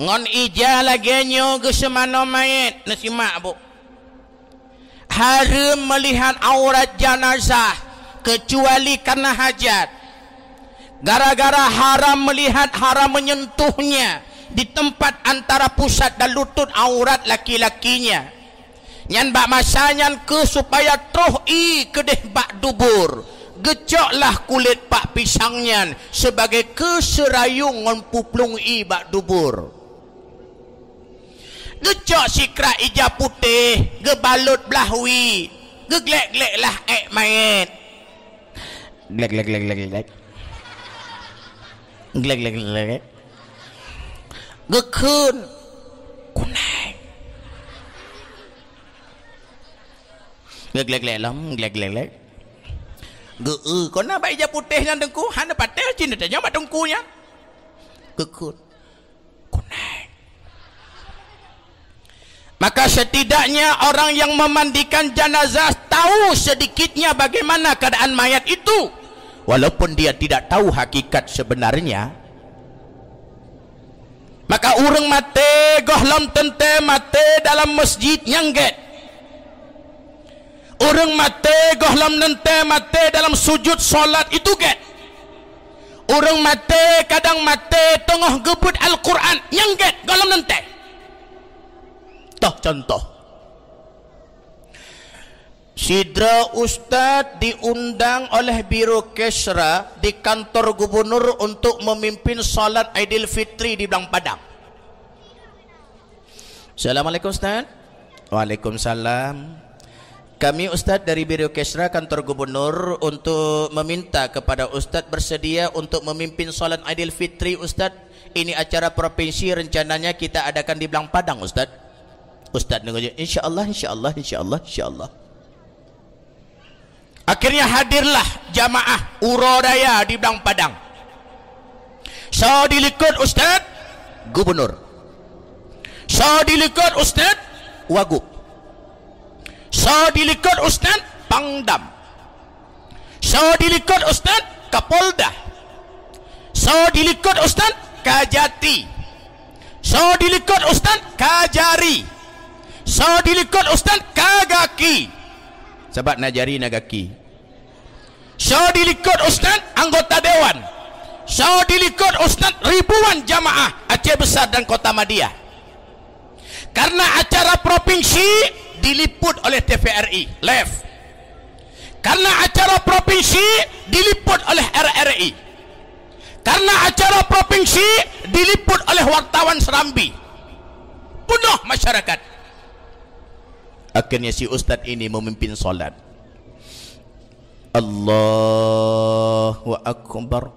Ngon ija lagée nyoe geuseumanoe manyét, neusimak, Bu. Hareuem meulihat aurat janazah, keucuali kareuna hajat. Gara-gara haram meulihat, haram meunyentuhnya di teumpat antara pusat dan lutut aurat laki-lakinya. Nyan bak masa nyan kheueh supaya troh ié keudéh bak dubur, geucoklah kulét bak pisang nyan sibagoe keu seurayong ngon puplueng ié bak dubur. Geucok sikrak ija putéh, geubalot blah wie, geuglek-gleklah ék manyét. Glek, glek, glek, glek, glek. Glek, glek, glek, glek. Geukheun. Kunai. Glek, glek, glek lom, glek, glek, glek. Geu-eu. Kona bak ija putéh nyan Teungku, hana patéh cit neutanyong bak Teungku nyan. Geukheun. Kunai. Maka setidaknya orang yang memandikan jenazah tahu sedikitnya bagaimana keadaan mayat itu, walaupun dia tidak tahu hakikat sebenarnya. Maka ureuëng maté gohlom teuntée maté dalam masjid nyang gét. Ureuëng maté gohlom neuntée maté dalam sujud salat itu gét. Ureuëng maté kadang maté teungoh geubeuet Al-Quran nyang gét gohlom neuntée. Toh contoh. Sidroe ustaz diundang oleh Biro Kesra di kantor gubernur untuk memimpin salat Aidil Fitri di Blang Padang. Assalamualaikum, Ustaz. Waalaikumsalam. Kami, Ustaz, dari Biro Kesra Kantor Gubernur untuk meminta kepada Ustaz bersedia untuk memimpin salat Aidil Fitri, Ustaz. Ini acara provinsi, rencananya kita adakan di Blang Padang, Ustaz. Ustaz nunggu je. Insya Allah, insya Allah, insya Allah, insya Allah. Akhirnya hadirlah jamaah uroe raya di Blang Padang. Soe di likot ustaz, Gubernur. Soe di likot Ustaz? Wagub. Soe di likot Ustaz? Pangdam. Soe di likot Ustaz? Kapolda. Soe di likot Ustaz? Kajati. Soe di likot Ustaz? Kajari. Soe di likot Ustaz? Kagaki. Sabab na jari na gaki. Soe di likot Ustaz? Anggota dewan. Soe di likot Ustaz? Ribuan jamaah Aceh Besar dan Kota Madya. Karena acara provinsi diliput oleh T V R I live. Karena acara provinsi diliput oleh R R I. Karena acara provinsi diliput oleh wartawan Serambi. Penuh masyarakat. Akhirnya si ustaz ini memimpin salat. Allahu Akbar.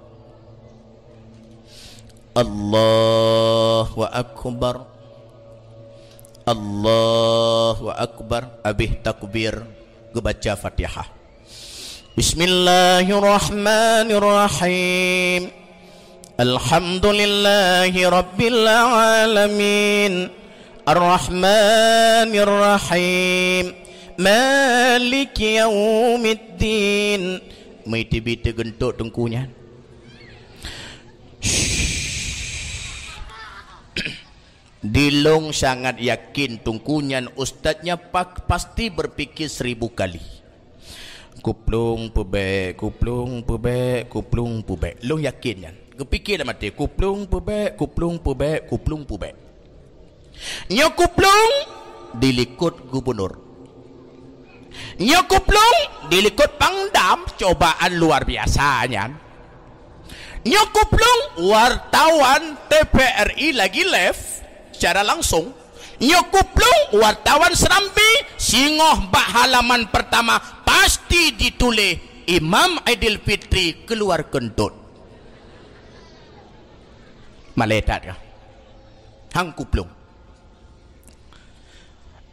Allahu Akbar. Allahu Akbar. Abéh takbir, geubaca Fatihah. Bismillahirrahmanirrahim. Alhamdulillahi rabbil alamin. Arrahmanirrahim. Maliki yaumiddin. Meuteubiet teugeuntok teungku nyan. Dilông sangat yakin teungku nyan ustaznya pa-, pasti berpikir seribu kali. Kuplong peubek, kuplong peubek, kuplong peubek. Lông yakin nyan. Geupike lam até, kuplong peubek, kuplong peubek, kuplong peubek. Nyoe kuplong dilikot gubernur. Nyoe kuplong dilikot pangdam, cobaan luar biasa nyan. Nyoe kuplong wartawan T V R I lagi live secara langsung. Nyoe kuplong wartawan Serambi, singoh bak halaman pertama pasti dituléh Imam Aidilfitri keuluar keuntôt. Malée that ka. Hang kuplong.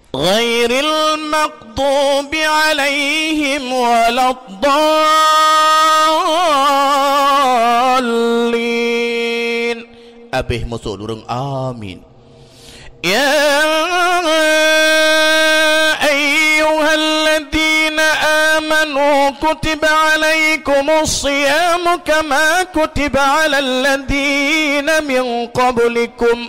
Ghairil maghdubi alaihim waladdallin. Abéh masuk durung, amin. Ya ayyuhalladzina amanu kutiba alaikumus siyamu kama kutiba alal ladzina min qablikum.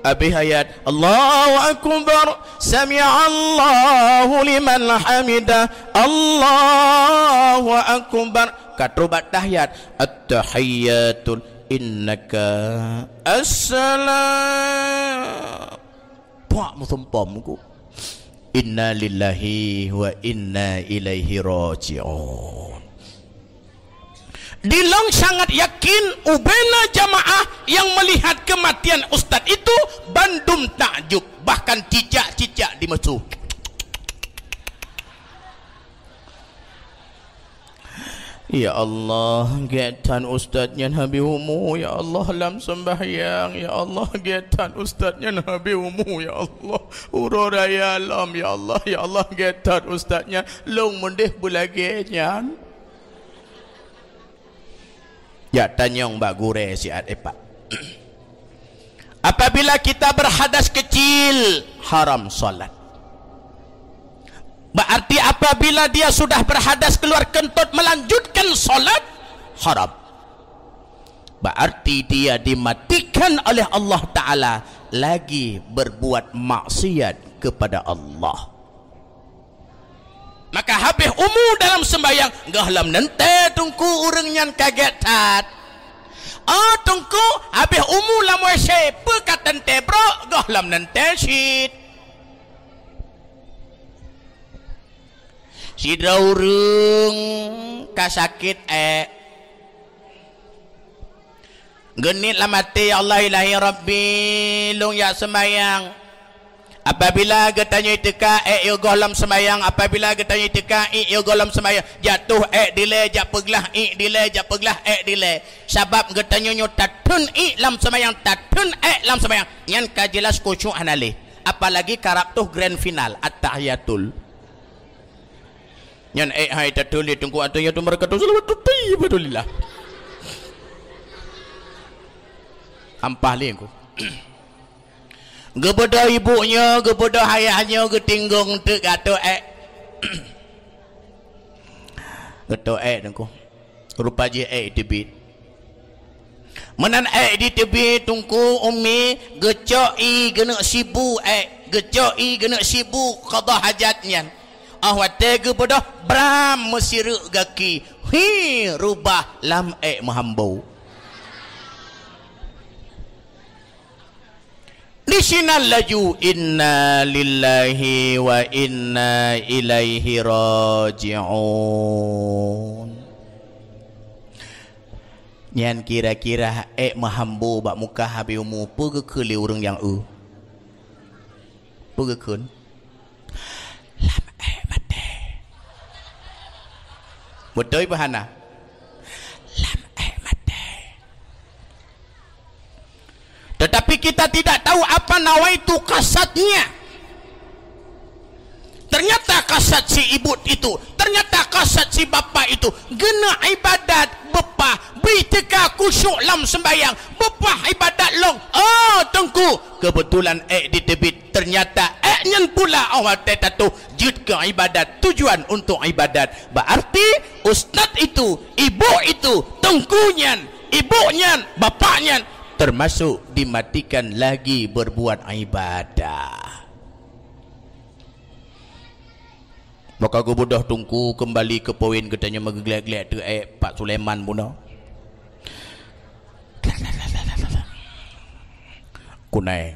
Abéh ayat, Allahu Akbar, sami'allahu liman hamidah, Allahu Akbar. Ka troh bak tahiyat, at-tahiyyatul innaka assalam. Puak meusumpom ku. Inna lillahi wa inna ilaihi raji'un. Dilông sangat yakin ubena jamaah nyang meulihat keumatian ustaz itu bandum takjub, bahkan cicak-cicak di meusu. Ya Allah, gét that ustaz nyan habéh umu, ya Allah, lam seumbahyang, ya Allah, gét that ustaz nyan habéh umu, ya Allah, uroe raya lom, ya Allah, ya Allah, gét that ustaz nyan, lông meudeh beulagée nyan. Jak tanyong bak gurée siat ipat. Apabila kita berhadas kecil, haram salat. Berarti apabila dia sudah berhadas keluar kentut melanjutkan salat, haram. Berarti dia dimatikan oleh Allah Taala lagi berbuat maksiat kepada Allah. Maka habéh umu dalam seumbahyang, gohlom neuntée teungku ureuëng nyan ka gét that. Oh teungku, habéh umu lam W C, peue ka teuntée brok, gohlom neuntée cit. Sidroe ureuëng ka sakét ék. Geuniet lam até, "Ya Allah, ilahi Rabbi, lôn jak seumayang." Apabila geutanyoe teuka ék yue goh lom seumayang, apabila geutanyoe teuka iék yue goh lom seumayang, jatoh ék dilée jak peuglah, iék dilée jak peuglah, ék dilée. Sabab geutanyoe nyoe tatheun iék lam seumayang, tatheun ék lam seumayang. Nyan ka jeulaih khusyuk hana lé. Apalagi karab toh grand final, at-tahiyatul. Nyan ék hai tatheun lé teungku ateueh nyoe tu meureuka tu salawat tuti, alhamdulillah. Ampah lé ku. Geubeudôh ibu nyoe, geubeudôh ayah nyoe, geutinggong teuk geuto ék. Geuto ék Teungku. Rupa jih ék teubiet. Meunan ék jiteubiet Teungku, Umi, geucok ié geuneuk sibu ék, geucok ié geuneuk sibu qadha hajat nyan. Óh watée geubeudôh bram meusireuk gaki, hi, rubah lam ék meuhambo. Disinan laju, "Inna lillahi wa inna ilaihi raji'un." Nyan kira-kira ék meuhambo bak muka habéh umu, peue geukheun lé ureuëng nyang eu? Peue geukheun? Lam ék maté. Beutôi peu hana? Lam ék maté. Tetapi kita tidak tahu apa nawaitu qasadnya. Ternyata kasad si ibu itu, ternyata kasad si bapak itu, geuneuk ibadat beupah, bri teuka khusyuk lam sembahyang, beupah ibadat lom. Oh, Teungku, kebetulan ék jiteubiet. Ternyata ék nyan pula óh watée tatoh jeuet keu ibadat, tujuan untuk ibadat. Berarti ustaz itu, ibu itu, teungku nyan, ibu nyan, bapak nyan termasuk dimatikan lagi berbuat ibadah. Maka geubeudôh Teungku keumbali keu poin geutanyoe meugeuglek-glek teuh ék Pak Sulaiman bunoe. Kunai.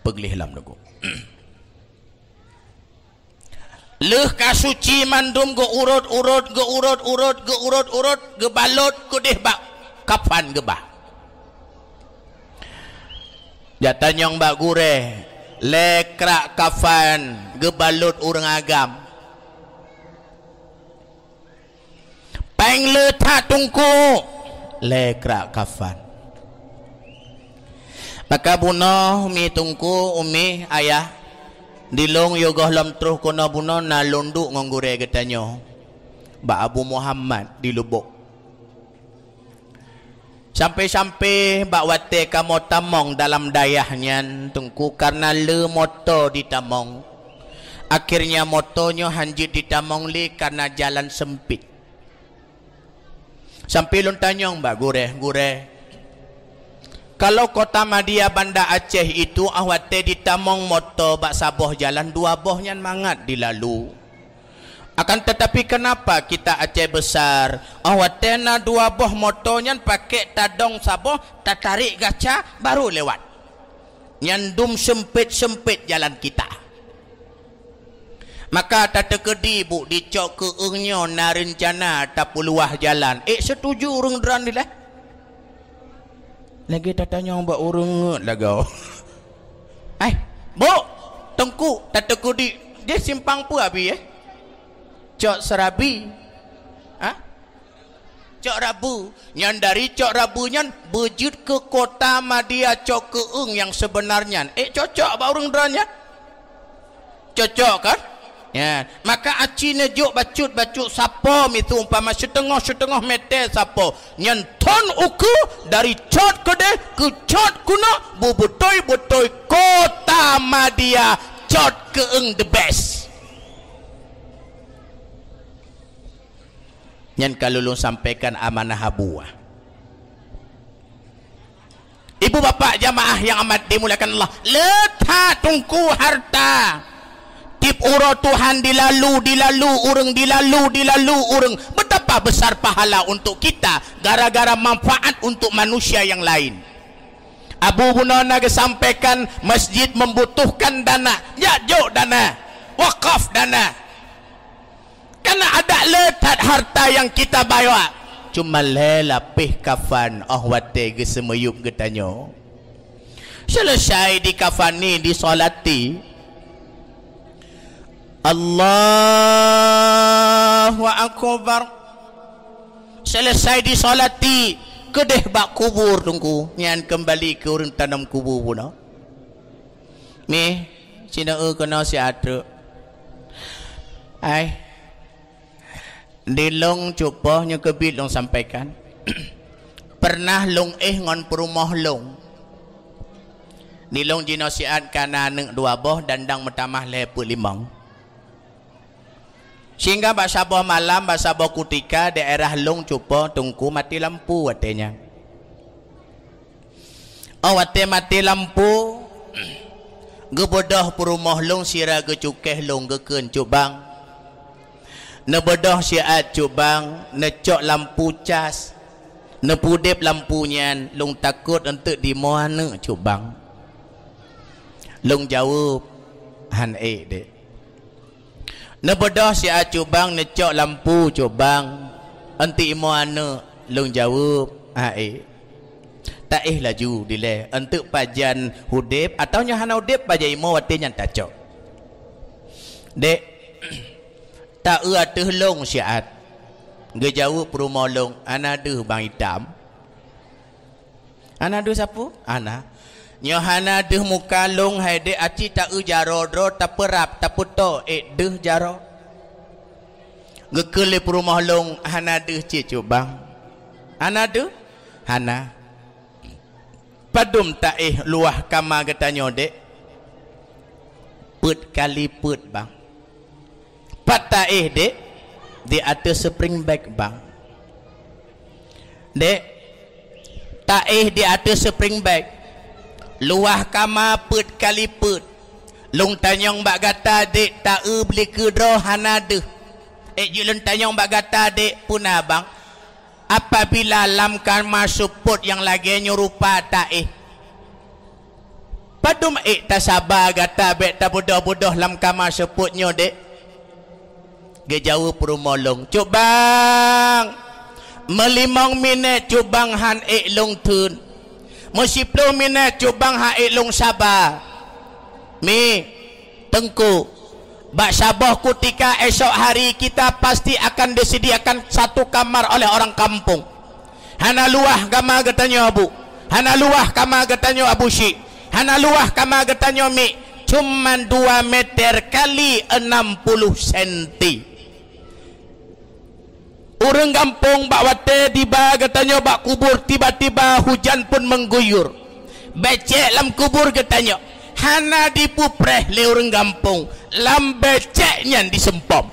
Peugleh lam Teungku. Lheueh ka suci mandum geuurot-urot, geuurot-urot, geuurot-urot, geubalot keudeh bak kafan geubah. Jak tanyong bak gurée, lhée krak kafan geubalot ureuëng agam. Péng le that Teungku, lhée krak kafan. Maka bunoe mi Teungku, umi, ayah, dilong yôh gohlom troh keunoe bunoe na lôn duek ngon gurée geutanyoe bak Abu Muhammad di Lubok. Sampai-sampai bak watée kamoe tamong dalam dayah nyan Teungku, karna le moto jitamong. Akhirnya moto nyoe hán jeuet jitamong lé karna jalan sempit. Sampai lôn tanyong bak gurée, "Gurée, kalau Kota Madia Banda Aceh itu óh watée jitamong moto bak saboh jalan, dua boh nyan mangat jilalu. Akan tetapi kenapa kita Aceh Besar, óh watée na dua boh moto nyan pakék tadong saboh, tatarék gaca, baru lewat? Nyan dum sempit-sempit jalan kita." Maka tateukeudi, Bu, di Cot Keueung nyoe na reuncana tapeuluwah jalan. Ék seutuju ureuëng droe dilée? Lagée tatanyong bak ureuëng ngeut lagoe. Hai, Bu, Teungku, tateukeudi, di simpang peue abi, eh? Cot Seurabi. Ha? Cot Rabu. Nyan dari Cot Rabu nyan beujeuet keu Kota Madia Cot Keueung nyang seubeuna nyan. Ék cocok bak ureuëng droe nyan? Cocok kan? Nyan. Maka aci neujok bacut-bacut sapo miseue umpama siteungoh-siteungoh meter sapo. Nyan thon ukeue dari Cot keudeh keu Cot keunoe beubeutôi-beutôi Kota Madia Cot Keueung the best. Nyan ka lôn sampaikan amanah Abu. Ibu bapak jamaah nyang amat dimuliakan Allah, le that Teungku harta. Tieb uroe Tuhan dilalu, dilalu ureuëng, dilalu, dilalu ureuëng. Betapa besar pahala untuk kita gara-gara manfaat untuk manusia yang lain. Abu bunoe na geusampaikan masjid membutuhkan dana, jak jok dana, wakaf dana. Kana adak le that harta nyang kita bawa, cuma lhée lapéh kafan óh watée geuseumiyueb geutanyoe. Seuleusai dikafani, disolati. Allahu Akbar. Seuleusai disolati, keudeh bak kubur Teungku, nyan keumbali keu ureuëng tanom kubu bunoe. Mih, sinoe keunoe siat treuk. Hai. Di lôn cupoh nyoe keubiet lôn sampaikan. Pernah lôn éh ngon peurumoh lôn. Di lôn jinoe siat ka na aneuk dua boh dan dang meutamah lhèe peuet limong. Sehingga bak saboh malam, bak saboh kutika, daerah lôn cupo teungku maté lampu watèe nyan. Óh watèe maté lampu, geubeudôh peurumoh lôn sira geucukéh lôn geukheun, "Cut bang, neubeudôh siat cut bang, neucok lampu cas, neupeudeb lampu nyan, lôn takot eunteuk dimoe aneuk cut bang." Lôn jaweueb, "Han ék, Dek." "Neubeudôh siat cut bang, neucok lampu cut bang, eunteuk imoe aneuk." Lôn jaweueb, "Han ék." "Taéh laju dilèe, eunteuk pajan udeb, atawa nyoe hana udeb pajan imoe watèe nyan tacok." "Dek, taeu ateueh lôn siat." Geujaweueb peurumoh lôn, "Hana deuh bang itam." "Hana deuh sapeue?" "Hana." "Nyoe hana deuh muka lôn hai, Dek, aci taeu jaroe droe, tapeurab, tapeutoe ék deuh jaroe." Geukheun lé peurumoh lôn, "Hana deuh cit cut bang." "Hana deuh?" "Hana." "Padum taéh luwah kama geutanyoe, Dek?" "Peuet kali peuet, Bang." "Pat taéh, Dek?" "Di ateueh spring bed, Bang." "Dek, taéh di ateueh spring bed, luwah kama peuet kali peuet. Lôn tanyong bak gata, Dek, taeu blikeu droe hana deuh. Ék jeuet lôn tanyong bak gata, Dek, peue na, Bang? Apabila lam kama seupôt nyang lagèe nyoe rupa taéh, padum ék tasaba gata bèk tabeudôh-beudôh lam kama seupôt nyoe, Dek?" Geujaweueb peurumoh lôn, "Cut bang, meulimong minèt cut bang han ék lôn theun. Meusiploh minèt cut bang han ék lôn saba." "Mi, Teungku, bak saboh kutika esok hari kita pasti akan disediakan satu kamar oleh orang kampung. Hana luwah kama geutanyoe, Bu. Hana luwah kama geutanyoe, Abu Syik. Hana luwah kama geutanyoe, Mik. Cuman dua meter kali enam puluh senti." Ureueng gampông bak watèe tiba geutanyoe bak kubur, tiba-tiba hujan pun mengguyur. Becek lam kubur geutanyoe hana jipeupreh lé ureueng gampông, lam becek nyan jiseumpom.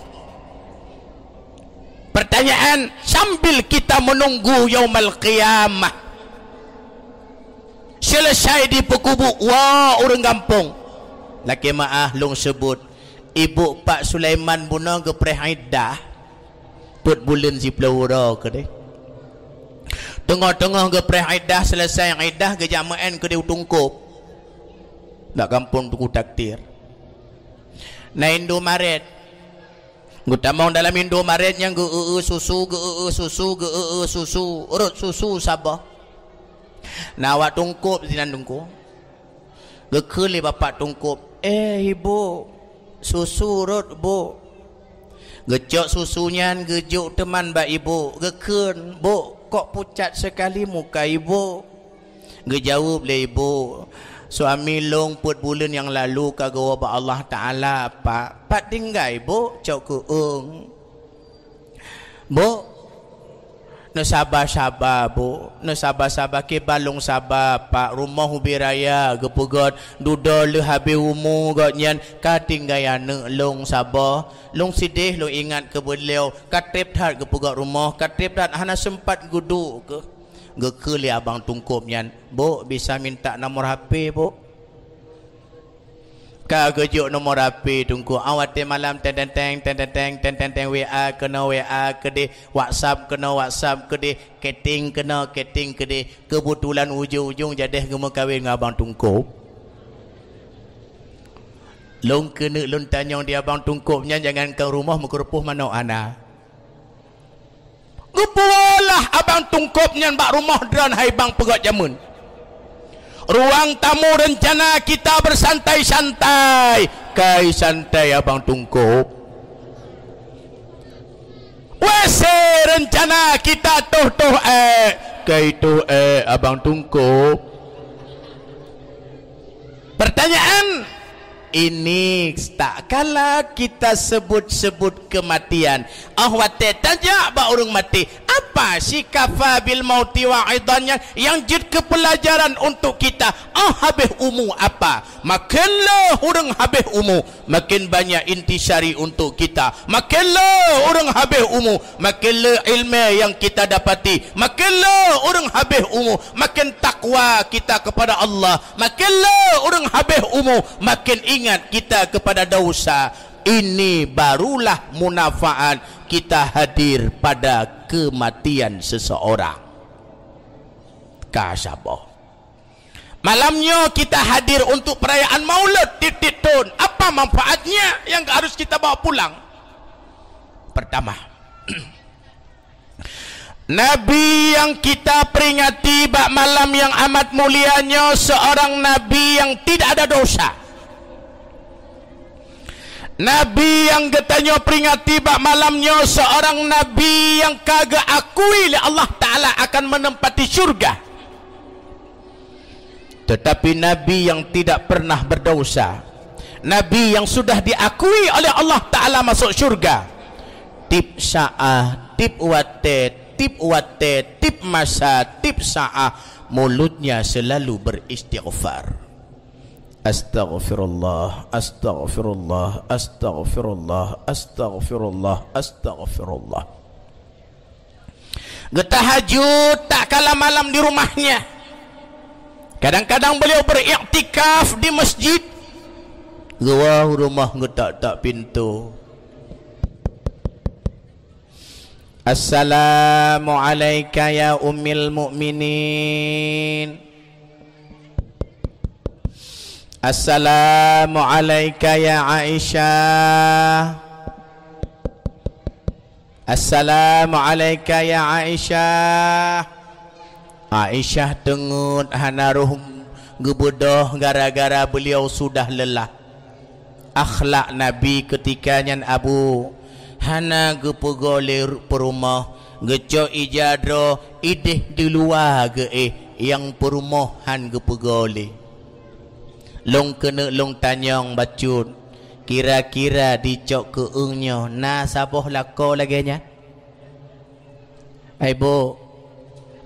Pertanyaan, sambil kita menunggu Yaumal Qiyamah, selesai jipeukubu, woe ureueng gampông. Lakèe meu'ah lôn seubut, Ibu Pak Sulaiman bunoe geupreh iddah. Peuet buleuen siploh uroe keudéh. Teungoh-teungoh geupreh iddah, seuleusoe iddah, geujak meu'en keudéh u Teungkop. Bak gampông Teungku Takdir. Na Indomaret. Geutamong dalam Indomaret nyang geu-eu-eu susu, geu-eu-eu susu, geu-eu-eu susu, rhot susu saboh. Na awak Teungkop sinan Teungku. Geukheun lé bapak Teungkop, "Eh, Ibu, susu rhot, Bu." Geucok susu nyan geujok teuma bak ibu, geukheun, "Bu, kok pucat sekali muka Ibu?" Geujaweueb lé ibu, "Suami lôn peuet buleuen nyang lalu ka geuwoe bak Allah Taala, Pak." "Pat tinggai, Bu?" "Cok keu ong." "Bu, neusaba-saba, Bu, neusaba-saba, kiban lôn saba, Pak. Rumoh ubé raya geupeugöt, dudoe lheueh habéh umu gobnyan, ka tinggai aneuk lôn saboh. Lôn sidéh lôn ingat keu beuliau, ka treb that geupeugöt rumoh, ka treb that hana seumpat geuduek keuh." Geukheun lé abang Teungkop nyan, "Bu, bisa minta nomor H P, Bu?" Ka geujok nomor H P Teungku, awai watèe malam, teng, teng, teng, W A keunoe, W A keudéh, WhatsApp keunoe, WhatsApp keudéh, chatting keunoe, chatting keudéh. Keubeutulan ujong-ujong jadeh geumeukawen ngon abang Teungkop. Lôn keuneuk lôn tanyong di abang Teungkop nyan, jangankan rumoh, meukeureupoh manok hana. Geupuwoe lah abang Teungkop nyan bak rumoh droen hai bang peugöt jameun. Ruang tamu rencana kita bersantai-santai, kai santai abang Teungkop. W C rencana kita toh-toh ék, kai toh ék abang Teungkop. Pertanyaan, ini tak kala kita sebut-sebut kematian. Óh watèe tajak bak ureueng maté, Apa si kafa bil mauti wa'idhan nyan nyang jeuet keu peulajaran untuk kita? Oh, habéh umu apa? Makén le ureuëng habéh umu, makén banyak intisari untuk kita. Makén le ureuëng habéh umu, makén le ilmu nyang kita dapati. Makén le ureuëng habéh umu, makén takwa kita kepada Allah. Makén le ureuëng habéh umu, makén ingat kita kepada dosa. Ini barulah munafaat kita hadir pada kematian seseorang. Ka saboh. Malam nyoe kita hadir untuk perayaan Maulud tiep-tiep thon. Apa manfaatnya yang harus kita bawa pulang? Pertama, Nabi yang kita peringati bak malam yang amat mulia nyoe seorang nabi yang tidak ada dosa. Nabi yang geutanyoe peringati bak malam nyoe seorang nabi yang ka geuakui lé Allah Taala akan menempati syurga. Tetapi nabi yang tidak pernah berdosa, nabi yang sudah diakui oleh Allah Taala masuk syurga, tiep saah, tiep watée, tiep watée, tiep masa, tiep saah, mulutnya selalu beristighfar. Astaghfirullah, astaghfirullah, astaghfirullah, astaghfirullah, astaghfirullah. Geutahajud tak kala malam di rumahnya. Kadang-kadang beliau beriktikaf di masjid. Geuwoe u rumoh geutok-tok pintoe. Assalamualaika ya ummil mukminin. Assalamualaika ya Aisyah. Assalamualaika ya Aisyah. Aisyah teungeut hana roh geubeudôh gara-gara beliau sudah lelah. Akhlak Nabi keutika nyan, Abu, hana geupeugoe lé peurumoh, geucok ija droe ideh diluwa geuéh, nyang peurumoh han geupeugoe lé. Lôn keuneuk lôn tanyong bacut, kira-kira dicok keueung nyoe na saboh lakoe lagée nyan? Hai bu,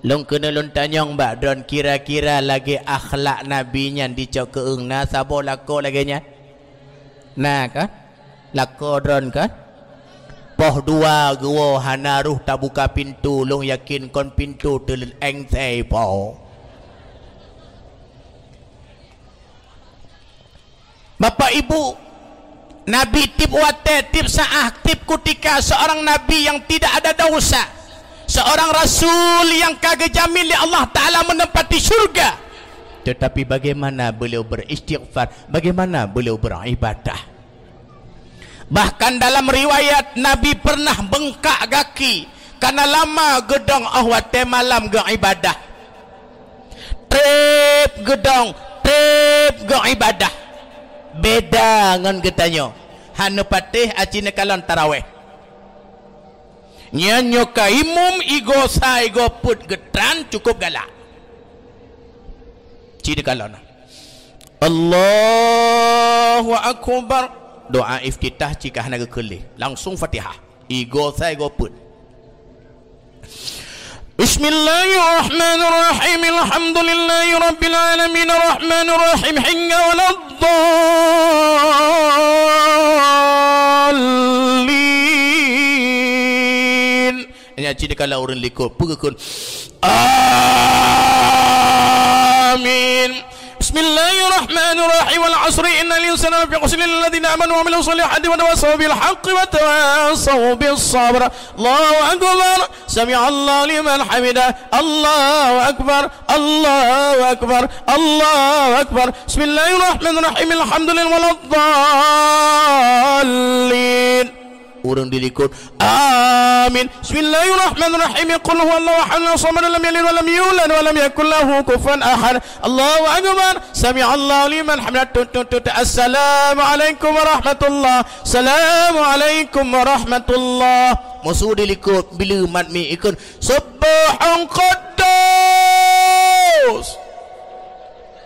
lôn keuneuk lôn tanyong bak droen, kira-kira lagée akhlak Nabi nyan dicok keueung na saboh lakoe lagée nyan? Na kan? Lakoe droen kan? Poh dua geuwoe hana roh tabuka pintoe, lôn yakin kon pintoe teuleut éngsé po. Bapak Ibu, Nabi tiep watée, tiep saah, tiep kutika seorang Nabi yang tidak ada dosa, seorang Rasul yang ka geujamin lé Allah Taala menempati syurga. Tetapi bagaimana beliau beristighfar, bagaimana beliau beribadah? Bahkan dalam riwayat, Nabi pernah beungkak gaki karena lama geudong óh watée malam geuibadah. Treb geudong, treb geuibadah. Beda ngon geutanyoe. Hana patéh aci neukalon tarawéh. Nyan nyoe ka imum igoe sa igoe peuet geutran cukôp galak. Ci neukalon. Allahu Akbar. Doa iftitah ci ka hana geukheun lé. Langsung Fatihah. Igoe sa igoe peuet. Bismillahirrahmanirrahim. Alhamdulillahi rabbil alamin. Arrahmanirrahim. Hingga waladdallin. Nyan ci dikala ureuëng likot. Peue geukheun? Amin. Bismillahirrahmanirrahim. Wal asri innal insana lafi khusr illa alladzina amanu wa amilus shalihati wa tawassaw bil haqqi wa tawassaw bis sabr. Allahu akbar. Sami'allahu liman hamidah. Allahu akbar. Allahu akbar. Allahu akbar. Bismillahirrahmanirrahim. Alhamdulillahi waladdallin. Ureuëng dilikot. Amin. Bismillahirrahmanirrahim. Qul huwallahu ahad, Allahus samad, lam yalid wa lam yulad wa lam yakul lahu kufuwan ahad. Allahu akbar. Sami'allahu liman hamidah. Tut, tut, tut. Assalamualaikum warahmatullah. Assalamualaikum warahmatullah. Musu dilikot bila mat mi ikon. Subbuhun quddus.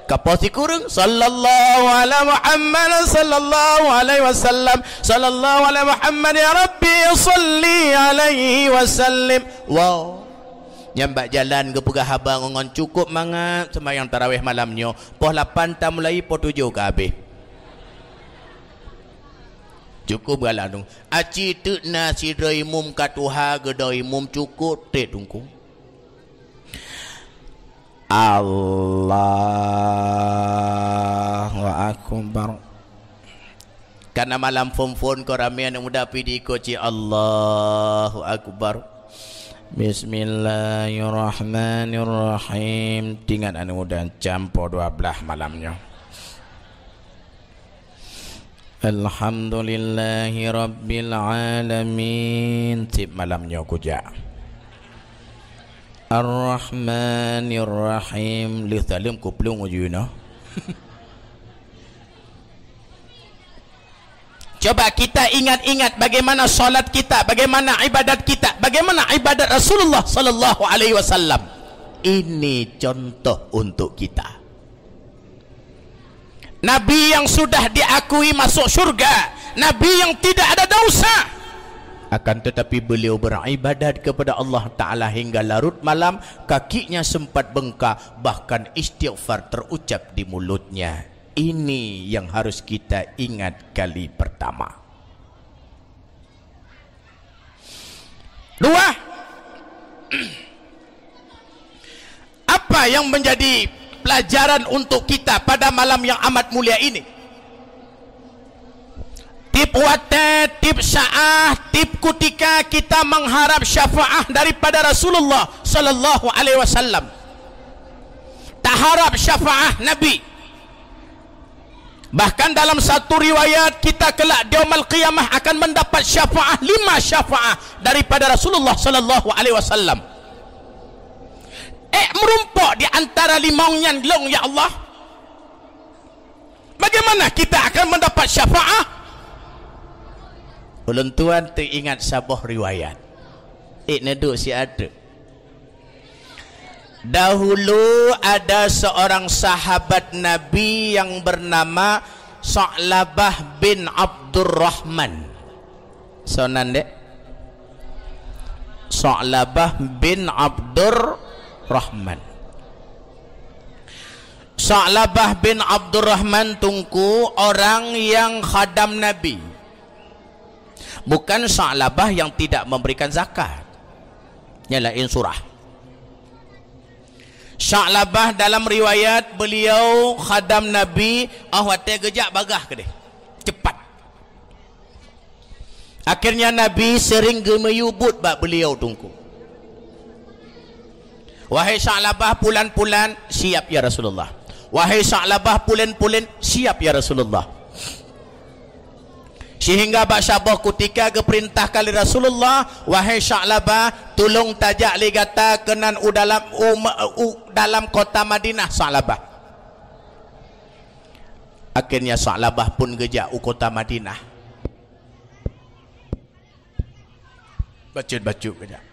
Kapoh sikureueng, "Sallallahu ala Muhammad, sallallahu alaihi wasallam, sallallahu ala Muhammad, ya Rabbi, salli alaihi wasallim." Wow. Nyan bak jalan geupeugah haba ngon, "Cukup mangat seumayang tarawih malam nyoe. Poh lapan tamulai, poh tujoh ka habéh." Cukup galak tu. Aci teuk na sidroe imum ka tuha geudoe imum, cukup trép Teungku. Allahu Akbar. Kana malam phon-phon ko ramé aneuk muda pih diikot cit Allahu Akbar. Bismillahirrahmanirrahim. Tingat aneuk muda campo dua blah malam nyoe. Alhamdulillahi rabbil alamin. Sip malam nyoe kujak. Ar-Rahmanir Rahim. Lheueh saleuem kuplueng uju inoe. Coba kita ingat-ingat bagaimana salat kita, bagaimana ibadat kita, bagaimana ibadat Rasulullah sallallahu alaihi wasallam. Ini contoh untuk kita. Nabi yang sudah diakui masuk syurga, Nabi yang tidak ada dosa. Akan tetapi beliau beribadat kepada Allah Ta'ala hingga larut malam, kakinya sempat bengkak, bahkan istighfar terucap di mulutnya. Ini yang harus kita ingat kali pertama. Dua, apa yang menjadi pelajaran untuk kita pada malam yang amat mulia ini? Tiep watée, tiep saát, tiep kutika kita mengharap syafaat daripada Rasulullah sallallahu alaihi wasallam. Taharap syafaat Nabi. Bahkan dalam satu riwayat, kita kelak di Yaumul Qiyamah akan mendapat syafaat, lima syafaat daripada Rasulullah sallallahu alaihi wasallam. Eh, meurumpok di antara limong nyan lôn, ya Allah. Bagaimana kita akan mendapat syafaat? Ulôn tuan teuingat saboh riwayat. Eh, neuduek siat teuk. Dahulu ada seorang sahabat Nabi yang bernama Sa'labah bin Abdurrahman. Soe nan dek? Sa'labah bin Abdurrahman. Sa'labah bin Abdurrahman Teungku orang yang khadam Nabi. Bukan Sa'labah yang tidak memberikan zakat. Nyan laén surah. Sa'labah dalam riwayat beliau khadam Nabi, ah, watée geujak bagaih keudeh. Cepat. Akhirnya Nabi sering geumiyueb buet bak beliau Teungku. "Wahai Sa'labah pulan-pulan," "Siap ya Rasulullah." "Wahai Sa'labah pulan-pulan," "Siap ya Rasulullah." Sehingga bak saboh kutika geupeurintahkan lé Rasulullah, "Wahai Sa'labah, tulông tajak lé gata keunan u dalam, u, u dalam kota Madinah, Sa'labah." Akhirnya Sa'labah pun geujak u kota Madinah. Bacut-bacut geujak.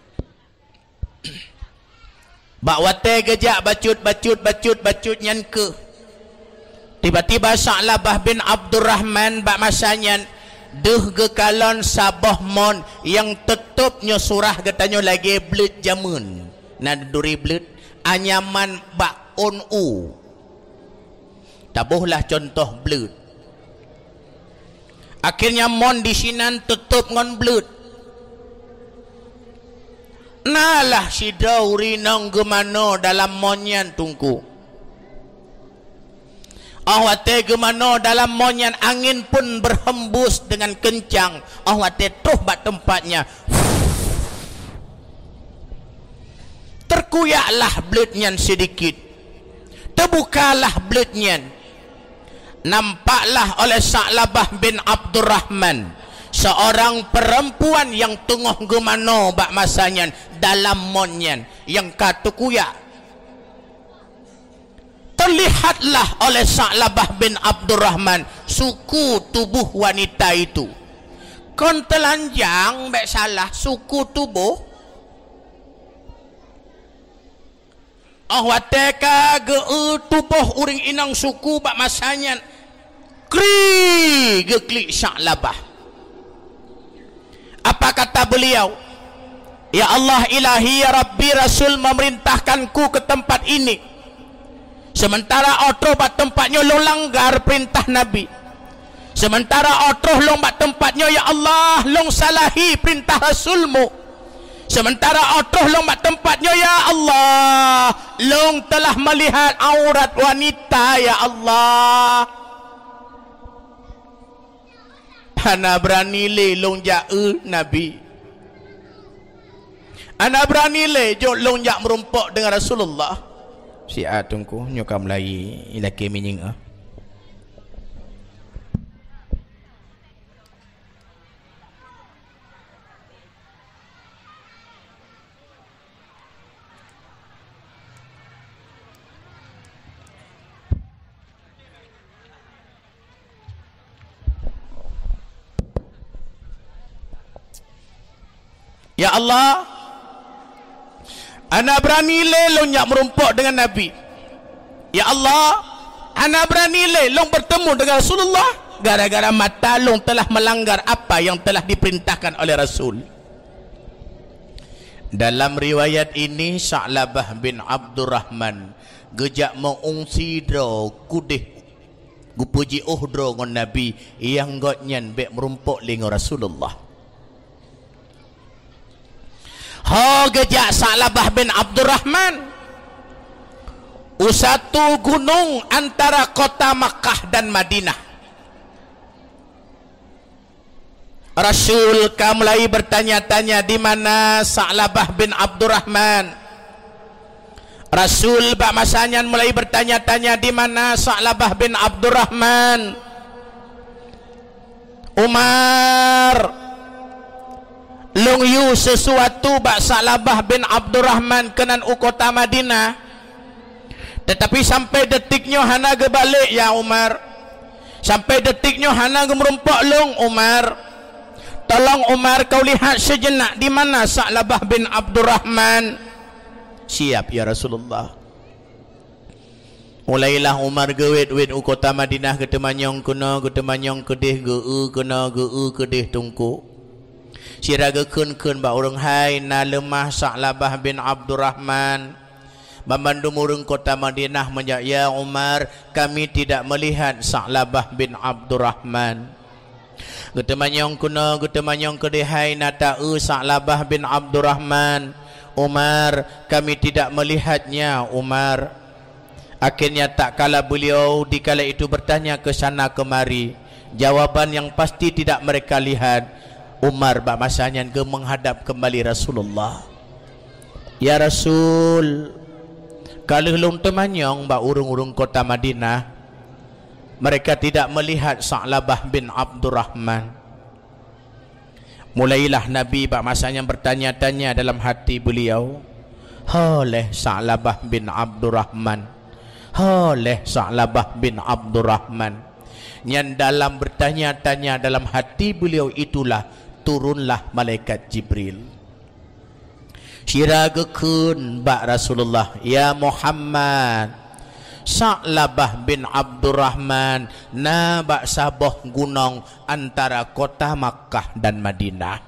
Bak watée geujak bacut-bacut, bacut-bacut nyan keuh, tiba-tiba Sa'labah bin Abdurrahman bak masa nyan deuh geukalon saboh mon nyang teutôb nyoe surah geutanyoe lagée bleuet jameun. Na duri bleuet, anyaman bak ôn u. Tabohlah cuntoh bleuet. Akhirnya mon disinan teutôb ngon bleuet. Nalah sidroe ureuëng inong geumanoe dalam mon nyan Teungku. Óh watée geumanoe dalam mon nyan, angén pun berhembus dengan kencang. Óh watée troh bak teumpat nyan, teukuyaklah bleuet nyan sidikit. Teubukalah bleuet nyan. Nampaklah oleh Sa'labah bin Abdurrahman seorang perempuan nyang teungoh geumanoe bak masa nyan dalam mon nyan nyang ka teukuyak. Terlihatlah oleh Sa'labah bin Abdurrahman suku tubuh wanita itu. Kon teulanjang bék salah, suku tubuh. Óh watée ka geu-eu tuboh ureuëng inong suku bak masa nyan, kri geuklik Sa'labah. Apa kata beliau? "Ya Allah, Ilahi, ya Rabbi, Rasul memerintahkanku ke tempat ini. Sementara óh troh bak teumpat nyoe lôn langgar peurintah Nabi. Sementara óh troh lôn bak teumpat nyoe, ya Allah, lôn salahi peurintah Rasul-Mu. Sementara óh troh lôn bak teumpat nyoe, ya Allah, lôn telah melihat aurat wanita, ya Allah. Hana beurani lé lôn jak eu Nabi. Hana beurani lé jok lôn jak meurumpok deungon Rasulullah." Siat teungku, nyoe ka mulai ilakée minyéng ah. "Ya Allah, hana beurani lé lôn jak meurumpok deungon Nabi. Ya Allah, hana beurani lé lôn beurtemu deungon Rasulullah gara-gara mata lôn telah melanggar apa yang telah diperintahkan oleh Rasul." Dalam riwayat ini, Sa'labah bin Abdurrahman geujak meu-ungsi droe keudeh geupeujiôh droe ngon Nabi nyang gobnyan bék meurumpok lé ngon Rasulullah. Ho geujak Sa'labah bin Abdurrahman u satu gunong antara kota Makkah dan Madinah. Rasul ka mulai bertanya-tanya di mana Sa'labah bin Abdurrahman. Rasul bak masa nyan mulai bertanya-tanya di mana Sa'labah bin Abdurrahman. "Umar, lôn yue sesuatu bak Sa'labah bin Abdurrahman keunan u kota Madinah. Tetapi sampai detik nyoe hana geubalek, ya Umar. Sampai detik nyoe hana geumeurumpok lôn, Umar. Tolong, Umar, kau lihat sejenak di mana Sa'labah bin Abdurrahman." "Siap, ya Rasulullah." Mulailah Umar geuwét-wét u kota Madinah, geuteumanyong keunoe, geuteumanyong keudeh, geu-eu keunoe, geu-eu keudeh teungku. Sira geukheun-kheun bak ureuëng, "Hai, na leumah Sa'labah bin Abdurrahman." Banmandum ureuëng kota Madinah meujaweueb, "Ya Umar, kami tidak melihat Sa'labah bin Abdurrahman." Geuteumanyong keunoe, geuteumanyong keudeh, "Hai, na ta-eu Sa'labah bin Abdurrahman." "Umar, kami tidak melihatnya, Umar." Akhirnya, tak kala beliau di kala itu bertanya ke sana kemari, jawaban yang pasti tidak mereka lihat, Umar bak masa nyan geumenghadap kembali Rasulullah. "Ya Rasul, ka lheueh lôn teumanyong bak ureuëng-ureuëng kota Madinah, mereka tidak melihat Sa'labah bin Abdurrahman." Mulailah Nabi bak masa nyan bertanya-tanya dalam hati beliau, "Ho lé Sa'labah bin Abdurrahman? Ho lé Sa'labah bin Abdurrahman?" Nyan dalam bertanya-tanya dalam hati beliau itulah turunlah malaikat Jibril. Sira geukheun bak Rasulullah, "Ya Muhammad, Sa'labah bin Abdurrahman na bak saboh gunong antara kota Makkah dan Madinah."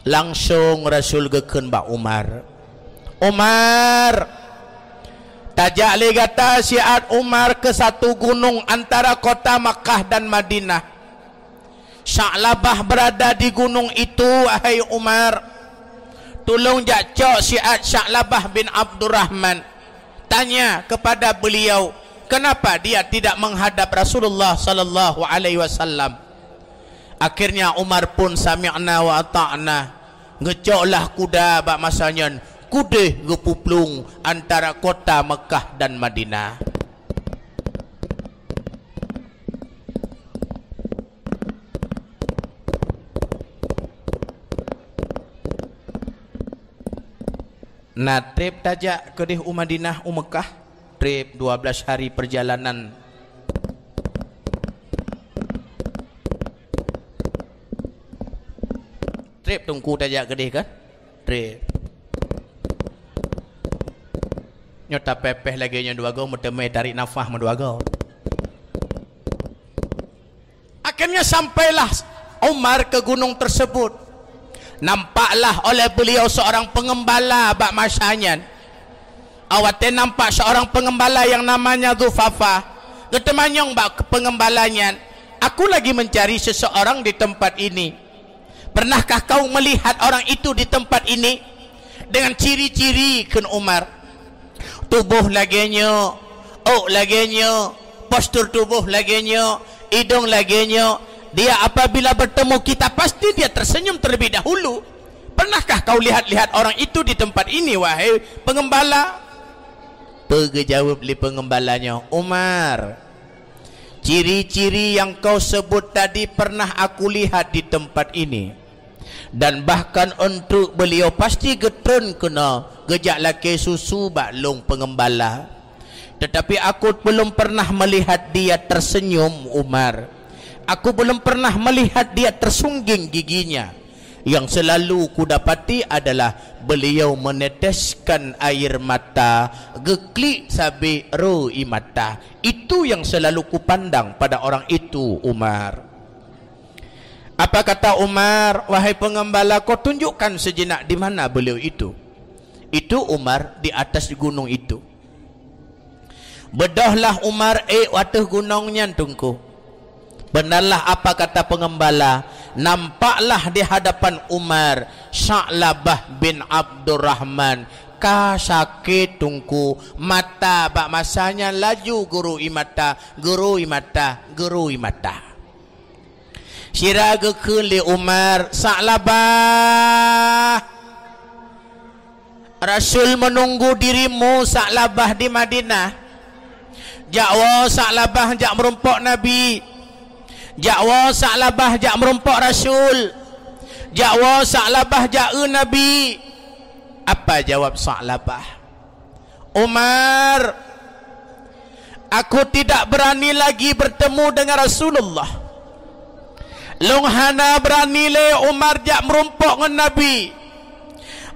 Langsong Rasul geukheun bak Umar, "Umar, tajak lé gata siat, Umar, ke satu gunong antara kota Makkah dan Madinah. Sa'labah berada di gunung itu, wahai Umar. Tulông jak cok siat Sa'labah bin Abdurrahman. Tanya kepada beliau, kenapa dia tidak menghadap Rasulullah sallallahu alaihi wasallam." Akhirnya Umar pun sami'na wa ata'na. Geucoklah kuda bak masa nyan, keudeh geupeuplông antara kota Mekkah dan Madinah. Na trép tajak keudeh u Madinah, u Mekkah, trép dua belas hari perjalanan. Trép teungku tajak keudeh kan? Trép. Nyoe tapéh-péh lagée nyoe dua goe, meuteumé tarék nafah meudua goe. Akhirnya sampailah Umar ke gunong tersebut. Nampaklah oleh beliau seorang pengembala bak masa nyan. Awatée nampak seorang pengembala yang namanya Zufafa, geuteumanyong bak pengembala nyan, "Aku lagi mencari seseorang di tempat ini. Pernahkah kau melihat orang itu di tempat ini?" Dengan ciri-ciri, kheun Umar. Tuboh lagée nyoe, ôk lagée nyoe, postur tuboh lagée nyoe, idong lagée nyoe. Dia apabila bertemu kita, pasti dia tersenyum terlebih dahulu. Pernahkah kau lihat-lihat orang itu di tempat ini, wahai pengembala? Peue geujaweueb lé pengembala nyoe, "Umar, ciri-ciri yang kau sebut tadi pernah aku lihat di tempat ini. Dan bahkan untuk beliau pasti geutreun keunoe geujak lakée susu bak lôn pengembala. Tetapi aku belum pernah melihat dia tersenyum, Umar. Aku belum pernah melihat dia tersungging giginya. Yang selalu kudapati adalah beliau meneteskan air mata, geuklik sabé ro ie mata. Itu yang selalu kupandang pada orang itu, Umar." Apa kata Umar, "Wahai pengembala, kau tunjukkan sejenak di mana beliau itu." Itu Umar di atas gunong itu. Beudôhlah Umar ék u ateueh gunong nyan, Teungku. Beunarlah apa kata pengembala, nampaklah di hadapan Umar Sa'labah bin Abdurrahman. Ka sakét, Teungku, mata bak masa nyan laju geuro ie mata, geuro ie mata, geuro ie mata. Sira geukheun lé Umar, "Sa'labah, Rasul menunggu dirimu, Sa'labah, di Madinah. Jak woe, Sa'labah, jak meurumpok Nabi. Jak woe, Sa'labah, jak meurumpok Rasul. Jak woe, Sa'labah, jak eu Nabi." Apa jawab Sa'labah? "Umar, aku tidak berani lagi bertemu dengan Rasulullah. Lôn hana berani lé, Umar, jak meurumpok ngon Nabi.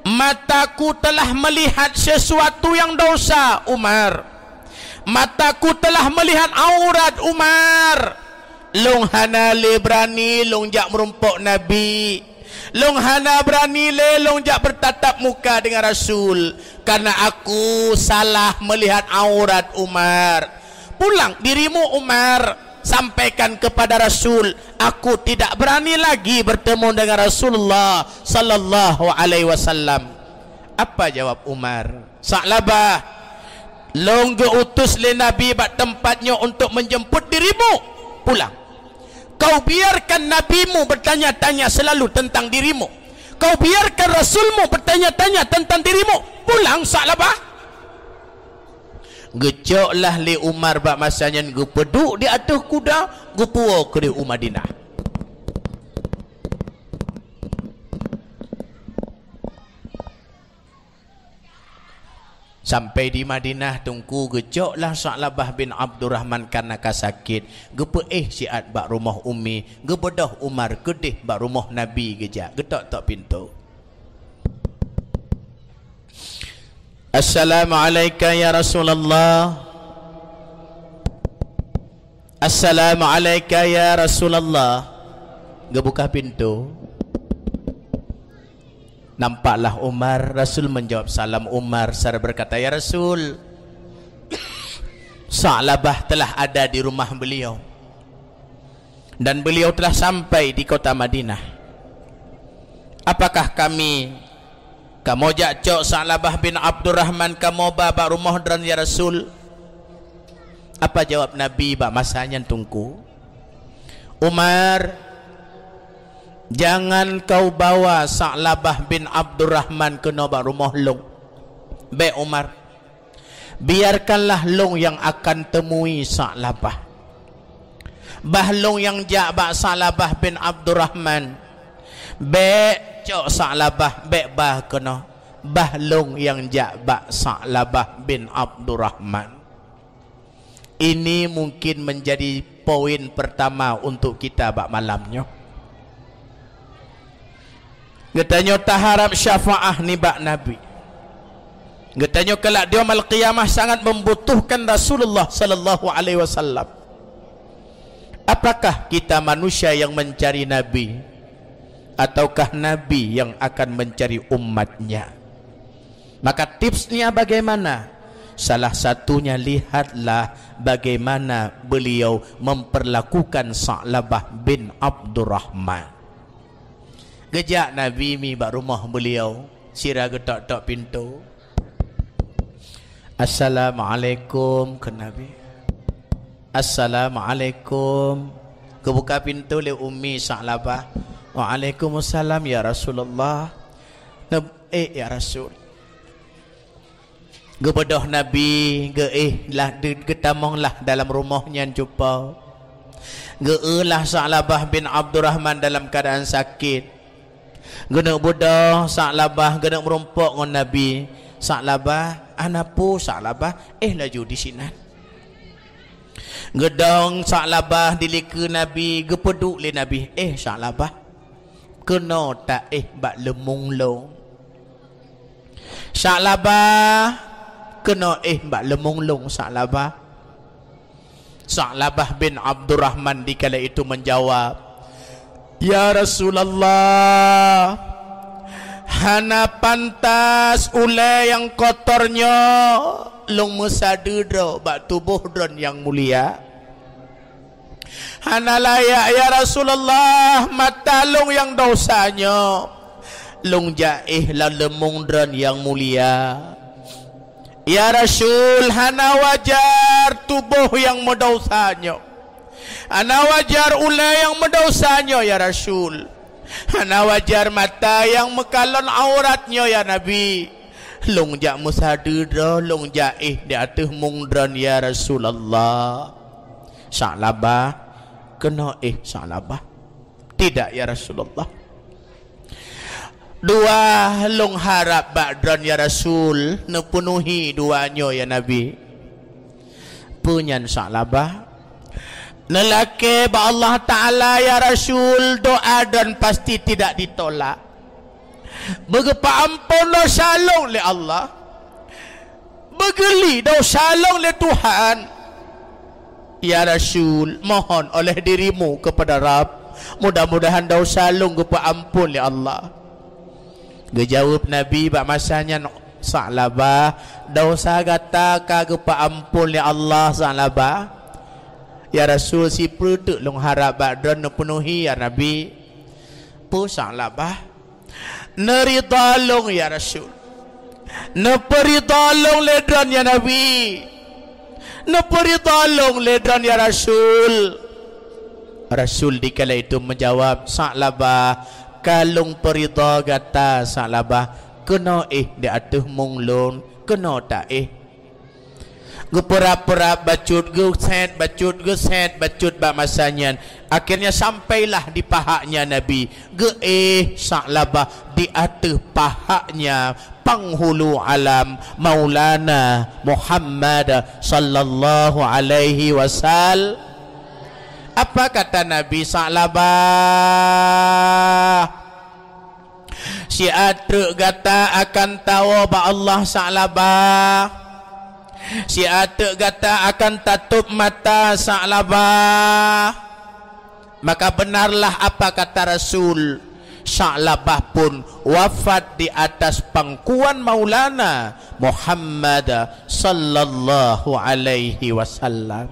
Mataku telah melihat sesuatu yang dosa, Umar. Mataku telah melihat aurat, Umar. Lôn hana lé berani lôn jak meurumpok Nabi. Lôn hana berani lé lôn jak bertatap muka dengan Rasul, karena aku salah melihat aurat, Umar. Pulang dirimu, Umar, sampaikan kepada Rasul, aku tidak berani lagi bertemu dengan Rasulullah sallallahu alaihi wasallam." Apa jawab Umar? "Sa'labah, lôn geuutus lé Nabi bak teumpat nyoe untuk menjemput dirimu pulang. Kau biarkan nabimu bertanya-tanya selalu tentang dirimu. Kau biarkan rasulmu bertanya-tanya tentang dirimu. Pulang, Sa'labah." Geucoklah lé Umar bak masa nyan, geupeuduek di ateueh kuda, geupuwoe keudeh u Madinah. Sampai di Madinah, Teungku, geucoklah Sa'labah bin Abdurrahman karena ka sakét, geupeuéh siat bak rumoh Ummi, geubeudôh Umar keudeh bak rumoh Nabi geujak, geutok-tok pintoe. "Assalamu'alaika ya Rasulullah. Assalamu'alaika ya Rasulullah." Geubuka pintoe. Nampaklah Umar, Rasul menjawab salam Umar, seraya berkata, "Ya Rasul, Sa'labah telah ada di rumah beliau, dan beliau telah sampai di kota Madinah. Apakah kami, kamoe jak cok Sa'labah bin Abdurrahman kamoe ba bak rumoh droen, ya Rasul?" Apa jawab Nabi bak masa nyan, Teungku? "Umar, jangan kau bawa Sa'labah bin Abdurrahman keunoe bak rumoh lôn. Bék, Umar. Biarkanlah lôn nyang akan temui Sa'labah. Bah lôn nyang jak bak Sa'labah bin Abdurrahman. Bék cok Sa'labah, bék ba keunoe. Bah lôn nyang jak bak Sa'labah bin Abdurrahman." Ini mungkin menjadi poin pertama untuk kita bak malam nyoe. Geutanyoe taharab syafaat nibak Nabi. Geutanyoe kelak di Yaumul Qiyamah sangat membutuhkan Rasulullah sallallahu alaihi wasallam. Apakah kita manusia yang mencari Nabi, ataukah Nabi yang akan mencari umatnya? Maka tipsnya bagaimana? Salah satunya, lihatlah bagaimana beliau memperlakukan Sa'labah bin Abdurrahman. Geujak Nabi mi bak rumoh beliau, sira geutok-tok pintoe. "Assalamualaikum," kheun Nabi. "Assalamualaikum." Geubuka pintoe lé Ummi Sa'labah. "Waalaikumsalam, ya Rasulullah." "Neu-, eh, ya Rasul." Geubeudôh Nabi, geuéh lah, geutamong lah dalam rumoh nyan cupo. Geuéh lah Sa'labah bin Abdurrahman dalam keuadaan sakét. Geuneuk beudôh Sa'labah, geuneuk meurumpok ngon Nabi. "Sa'labah, hana peue Sa'labah, éh laju disinan." Geudong Sa'labah di likeu Nabi, geupeuduek lé Nabi, "Éh Sa'labah, keunoe taéh bak leumong lôn. Sa'labah, keunoe éh bak leumong lôn, Sa'labah." Sa'labah bin Abdurrahman di kala itu menjawab, "Ya Rasulullah, hana pantas ulée nyang kotor nyoe lôn meusadeue droe bak tuboh droen nyang mulia. Hana layak, ya Rasulullah, mata lôn nyang desya nyoe lôn jak éh lam leumong droen nyang mulia. Ya Rasul, hana wajar tuboh nyang meudesya nyoe. Hana wajar ulée nyang meudesya nyoe, ya Rasul. Hana wajar mata nyang meukalon aurat nyoe, ya Nabi. Lôn jak meusadeue droe, lôn jak éh di ateueh mong droen, ya Rasulullah." "Sa'labah, keunoe éh Sa'labah." "Tidak, ya Rasulullah. Doa lôn harab bak droen, ya Rasul, neupeunuhi doa nyoe, ya Nabi." "Peue nyan, Sa'labah?" "Neulakée bak Allah Ta'ala, ya Rasul, doa droen pasti tidak ditolak. Beugeupeuamphon desya lôn lé Allah. Beugeuli desya lôn lé Tuhan. Ya Rasul, mohon oleh dirimu kepada Rabb, mudah-mudahan desya lôn geupeuamphon lé Allah." Geujaweueb Nabi bak masa nyan, "Sa'labah, desya gata ka geupeuamphon lé Allah, Sa'labah." "Ya Rasul, sipeue teuk lôn harab bak droen neupeunuhi, ya Nabi." "Peue, Sa'labah?" "Neuridha lôn, ya Rasul. Neupeuridha lôn lé droen, ya Nabi. Neupeuridha lôn lé droen, ya Rasul." Rasul di kala itu menjawab, "Sa'labah, ka lôn peuridha gata, Sa'labah. Keunoe éh di ateueh mong lôn, keunoe taéh." Geupeurab-peurab bacut, geusét bacut, geusét bacut bak masa nyan. Akhirnya sampailah di pahaknya Nabi. Geuéh Sa'labah di ateueh pahaknya Panghulu Alam Maulana Muhammad sallallahu alaihi wasal-, Apa kata Nabi, "Sa'labah, siat treuk gata akan tawoe bak Allah, Sa'labah. Siat treuk gata akan tatôb mata, Sa'labah." Maka beunarlah apa kata Rasul, Sa'labah pun wafat di atas pangkuan Maulana Muhammad sallallahu alaihi wasallam.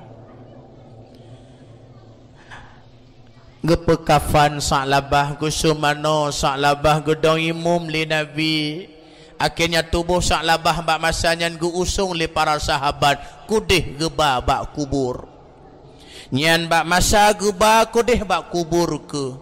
Geupeukafan Sa'labah, geuseumanoe Sa'labah, geudong imum lé Nabi. Akhirnya tuboh Sa'labah bak masa nyan geuusong lé para sahabat keudeh geuba bak kubur. Nyan bak masa geuba keudeh bak kubur keuh,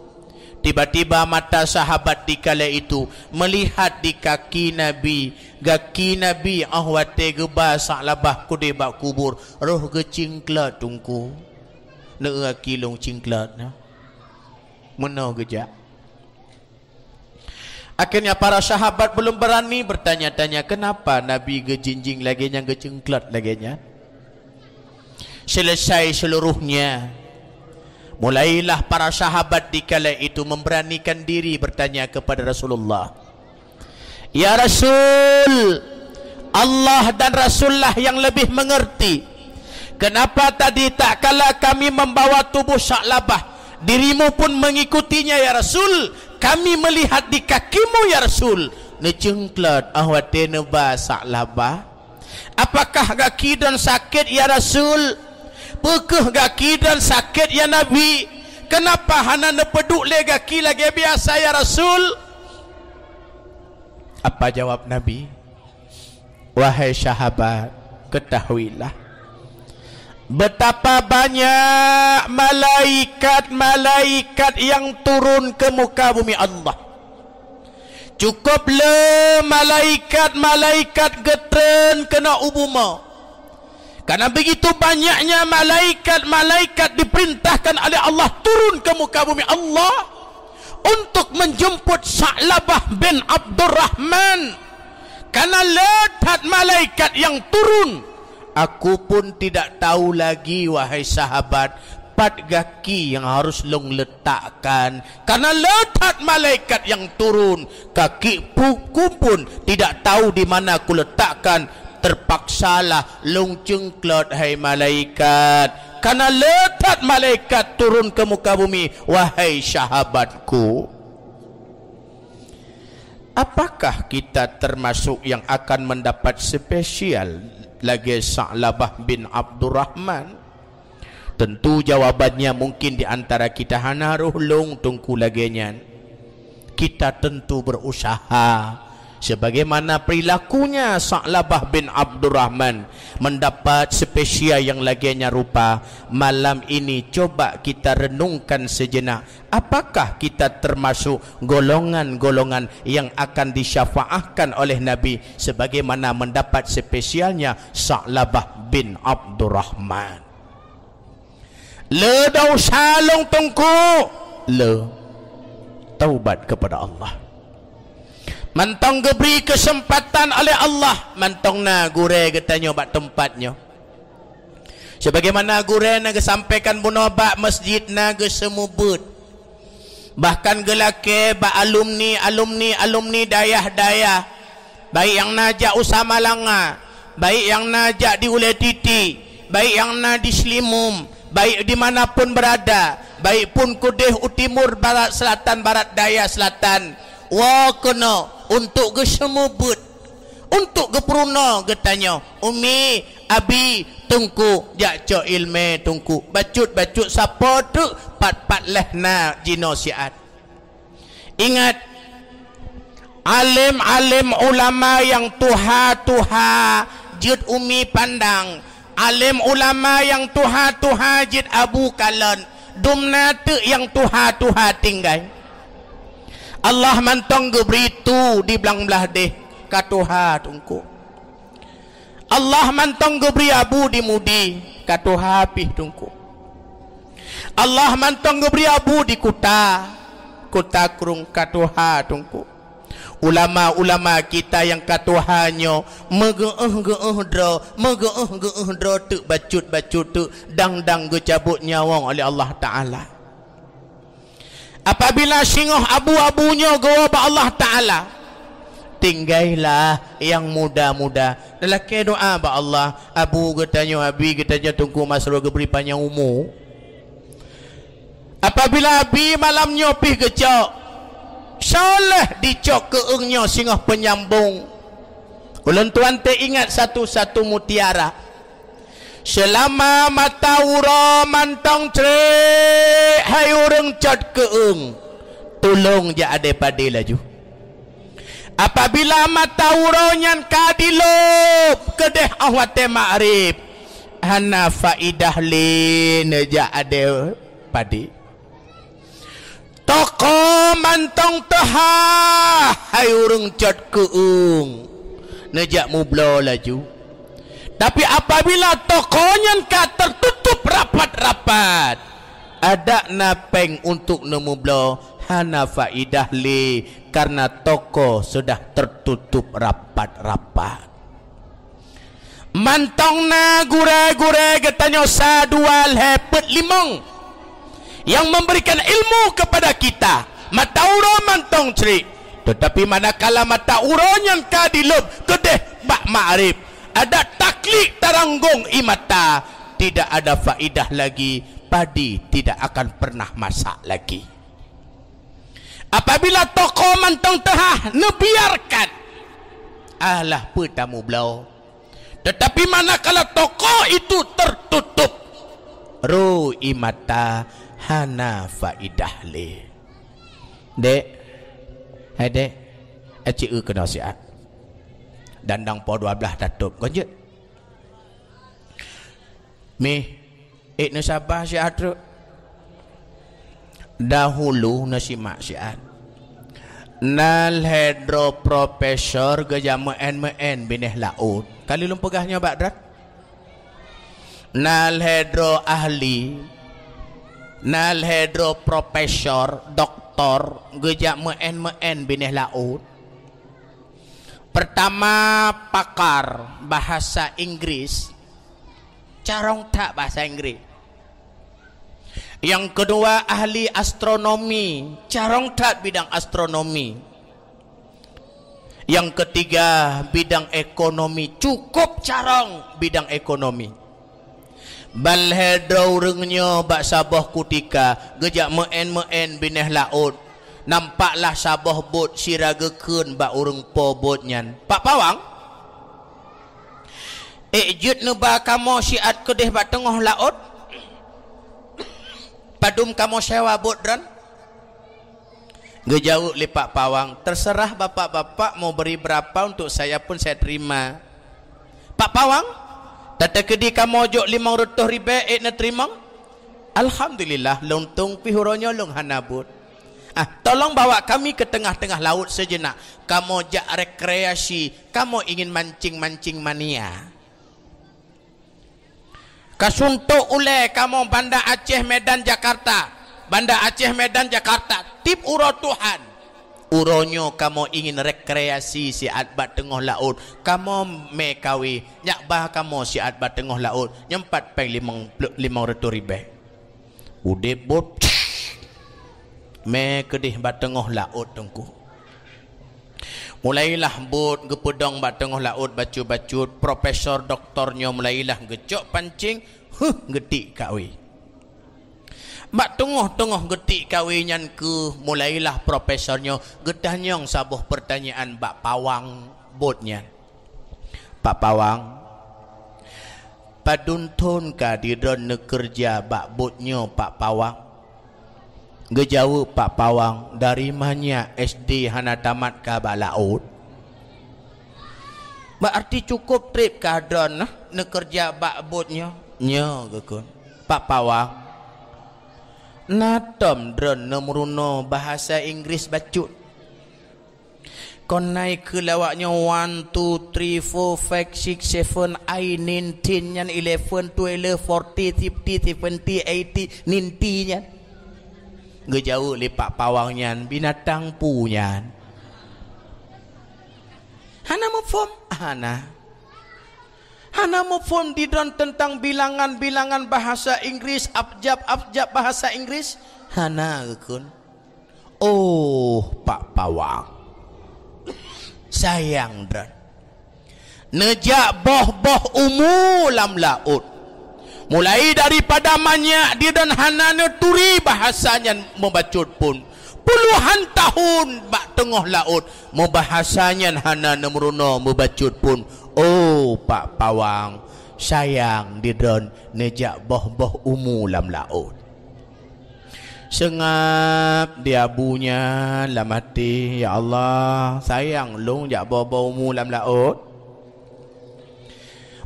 tiba-tiba mata sahabat di kala itu meulihat di kaki Nabi, gaki Nabi óh watée geuba Sa'labah keudeh bak kubur, roh geucingklot teungku. Neueu aki lôn cingklot nyoe. Meunoe geujak. Akhirnya para sahabat belum berani bertanya-tanya kenapa Nabi geujinjing lagée nyan, geucingklot lagée nyan. Selesai seluruhnya, mulailah para sahabat di kala itu memberanikan diri bertanya kepada Rasulullah. "Ya Rasul, Allah dan Rasulullah yang lebih mengerti. Kenapa tadi tatkala kami membawa tubuh Sa'labah, dirimu pun mengikutinya, ya Rasul? Kami melihat di kakimu, ya Rasul, neuceungklot 'oh watée neuba Sa'labah. Apakah gaki droen sakét, ya Rasul? Peu kheueh gaki droen sakét, ya Nabi? Kenapa hana neupeuduek lé gaki lagée biasa, ya Rasul? Apa jawab Nabi? Wahai sahabat, ketahuilah betapa banyak malaikat-malaikat yang turun ke muka bumi Allah. Cukup le malaikat-malaikat geutreun keunoe u bumoe. Karena begitu banyaknya malaikat-malaikat diperintahkan oleh Allah turun ke muka bumi Allah untuk menjemput Sa'labah bin Abdurrahman. Karena le that malaikat yang turun. Aku pun tidak tahu lagi, wahai sahabat, pat gaki nyang harus lôn letakkan. Karena le that malaikat nyang turun, kaki pu-, ku pun tidak tahu di mana kuletakkan. Terpaksalah lôn ceungklot, hai malaikat. Karena le that malaikat turun ke muka bumi, wahai sahabatku. Apakah kita termasuk yang akan mendapat spesial lagée Sa'labah bin Abdurrahman? Tentu jawabannya mungkin di antara kita hana roh lôn teungku lagée nyan. Kita tentu berusaha sebagaimana perilakunya Sa'labah bin Abdurrahman mendapat spesial yang lagée nyan rupa. Malam ini coba kita renungkan sejenak. Apakah kita termasuk golongan-golongan yang akan disyafaatkan oleh Nabi sebagaimana mendapat spesialnya Sa'labah bin Abdurrahman? Le desya lôn teungku, le. Taubat kepada Allah. Mantong geubri keuseumpatan oleh Allah, mantong na gurée geutanyoe bak teumpat nyoe. Sebagaimana gurée na geusampaikan bunoe bak masjid na geuseumubeuet, bahkan geulakée bak alumni, alumni, alumni dayah-dayah, baik nyang na jak u Samalanga, baik nyang na jak di Ulée Titi, baik nyang na di Seulimeum, baik di mana pun beurada, baik pun keudeh u timur, barat, seulatan, barat daya, seulatan, woe keunoe untuk geuseumubeuet. Untuk geupeurunoe geutanyoe, Umi, Abi, Teungku, jak cok iéleumé Teungku. Bacut-bacut sapo teuk pat-pat lheueh na jinoe siat. Ingat, além-além ulama nyang tuha-tuha jeuet Umi pandang, além ulama nyang tuha-tuha jeuet abu kalon, dum na teuk nyang tuha-tuha tinggai. Allah mantong geubri tu di blang blaih deh, ka tuha Teungku. Allah mantong geubri abu di Mudi, ka tuha pih Teungku. Allah mantong geubri abu di kuta, kuta Krueng, ka tuha Teungku. Ulama-ulama kita nyang ka tuha nyoe meugeuéh-geuéh droe, meugeuéh-geuéh droe teuk, bacut-bacut teuk, dang-dang geucabot nyawöng oleh Allah Taala. Apabila singoh abu-abu nyoe geuwoe bak Allah Taala, tinggailah nyang muda-muda. Lakée doa bak Allah, abu geutanyoe, abi geutanyoe Teungku Masrur geubri panyang umu. Apabila abi malam nyoe pih geucok, soe lheueh dicok keueung nyoe singoh peunyambong. Ulôn tuan teuingat satu-satu mutiara. Seulama mata uroe mantong cre, hai ureuëng cot keueung, tulông jak adé padé laju. Apabila mata uroe nyan ka dilôb keudeh óh watée magrib, hana faidah lé neujak adé padé. Toko mantong teuha, hai ureuëng cot keueung, neujak mubloe laju. Tapi apabila toko nyan ka teututup rapat-rapat, adak na péng untuk neumubloe, hana faidah lé, karena toko sudah tertutup rapat-rapat. Mantong na gurée-gurée geutanyoe sa dua lhée peuet limong nyang memberikan ilmu kepada kita. Mata uroe mantong cre, tetapi manakala mata uroe nyan ka dilôb keudeh bak magrib, adak taklik taranggong ie mata, tidak ada faedah lagi, padi tidak akan pernah masak lagi. Apabila toko mantong teuhah neubiarkan, alah peue tamubloe. Tetapi manakala toko itu tertutup, ro ie mata hana faedah lé. Dek, hai dek, aci eu keunoe siat. Dandang po dua blaih tatôb, kon jeuet. Mih, ék neusabah siat treuk. Dahulu neusimak siat. Na lhée droe profesor geujak meu'en-meu'en binéh laôt. Ka lheueh lôn peugah nyoe bak droe. Na lhée droe ahli, na lhée droe profesor, doktor, geujak meu'en-meu'en binéh laôt. Pertama, pakar bahasa Inggris, carông that bahasa Inggris. Yang kedua, ahli astronomi, carông that bidang astronomi. Yang ketiga, bidang ekonomi, cukup carông bidang ekonomi. Ban lhée droe ureuëng nyoe bak saboh kutika geujak meu'en-meu'en binéh laôt, nampaklah saboh bot sira geukheun bak ureuëng po bot nyan, "Pak Pawang, ék jeuet neuba kamoe siat keudeh bak teungoh laôt? Padum kamoe sewa bot droen?" Geujaweueb lé Pak Pawang, "Terserah bapak-bapak mau beri berapa, untuk saya pun saya terima." "Pak Pawang, tateukeudi kamoe jok limong reutôh ribée, ék neuteurimong?" "Alhamdulillah, lôn tueng pih uroe nyoe lôn hana buet." "Ah, tolong bawa kami ke tengah-tengah laut sejenak. Kamoe jak rekreasi, kamoe ingin mancing-mancing mania." Ka suntok ulée kamoe Banda Aceh, Medan, Jakarta. Banda Aceh, Medan, Jakarta. Tieb uroe Tuhan. Uroe nyoe kamoe ingin rekreasi siat bak teungoh laôt. Kamoe mé kawé, jak ba kamoe siat bak teungoh laôt. Nyoe pat péng limong plôh, limong reutôh ribée. Udeb bot, mé keudeh bak teungoh laôt teungku. Mulailah bot geupeudong bak teungoh laôt bacut-bacut, profesor doktor nyoe mulailah geucok pancing, huh, geutik kawé. Bak teungoh-teungoh geutik kawé nyan keuh mulailah profesor nyoe geutanyong saboh peurtanyaan bak pawang bot nyan. "Pak Pawang, padum thon ka di droen neukeureuja bak bot nyoe, Pak Pawang?" Geujaweueb Pak Pawang, "Dari manyak S D hana tamat ka bak laôt." "Bak arti cukup treb ka droen neukeureuja bak bot nyoe?" "Nyoe," geukheun. "Pak Pawang, na tom droen neumeurunoe bahasa Inggris bacut?" Kon na ikheun lé awak nyoe one, two, three, four, five, six, seven, eight, nine, ten nyan, eleven, twelve, forty, fifty, seventy, eighty, ninety nyan. Geujaweueb lé Pak Pawang nyan, "Binatang peue nyan?" Hana muphom? Hana. Hana muphom di droen teuntang bilangan-bilangan bahasa Inggris, abjad-abjad bahasa Inggris? Hana, geukheun. Oh, Pak Pawang. Sayang droen. Neujak boh-boh umu lam laôt. Mulai daripada manyak di droen hana neuturi bahasa nyan meubacut pun. Puluhan tahun bak teungoh laôt, meubahasa nyan hana neumeurunoe meubacut pun. Oh, Pak Pawang, sayang di droen neujak boh-boh umu lam laôt. Seungab di abu nyan lam até, "Ya Allah, sayang lôn jak boh-boh umu lam laôt."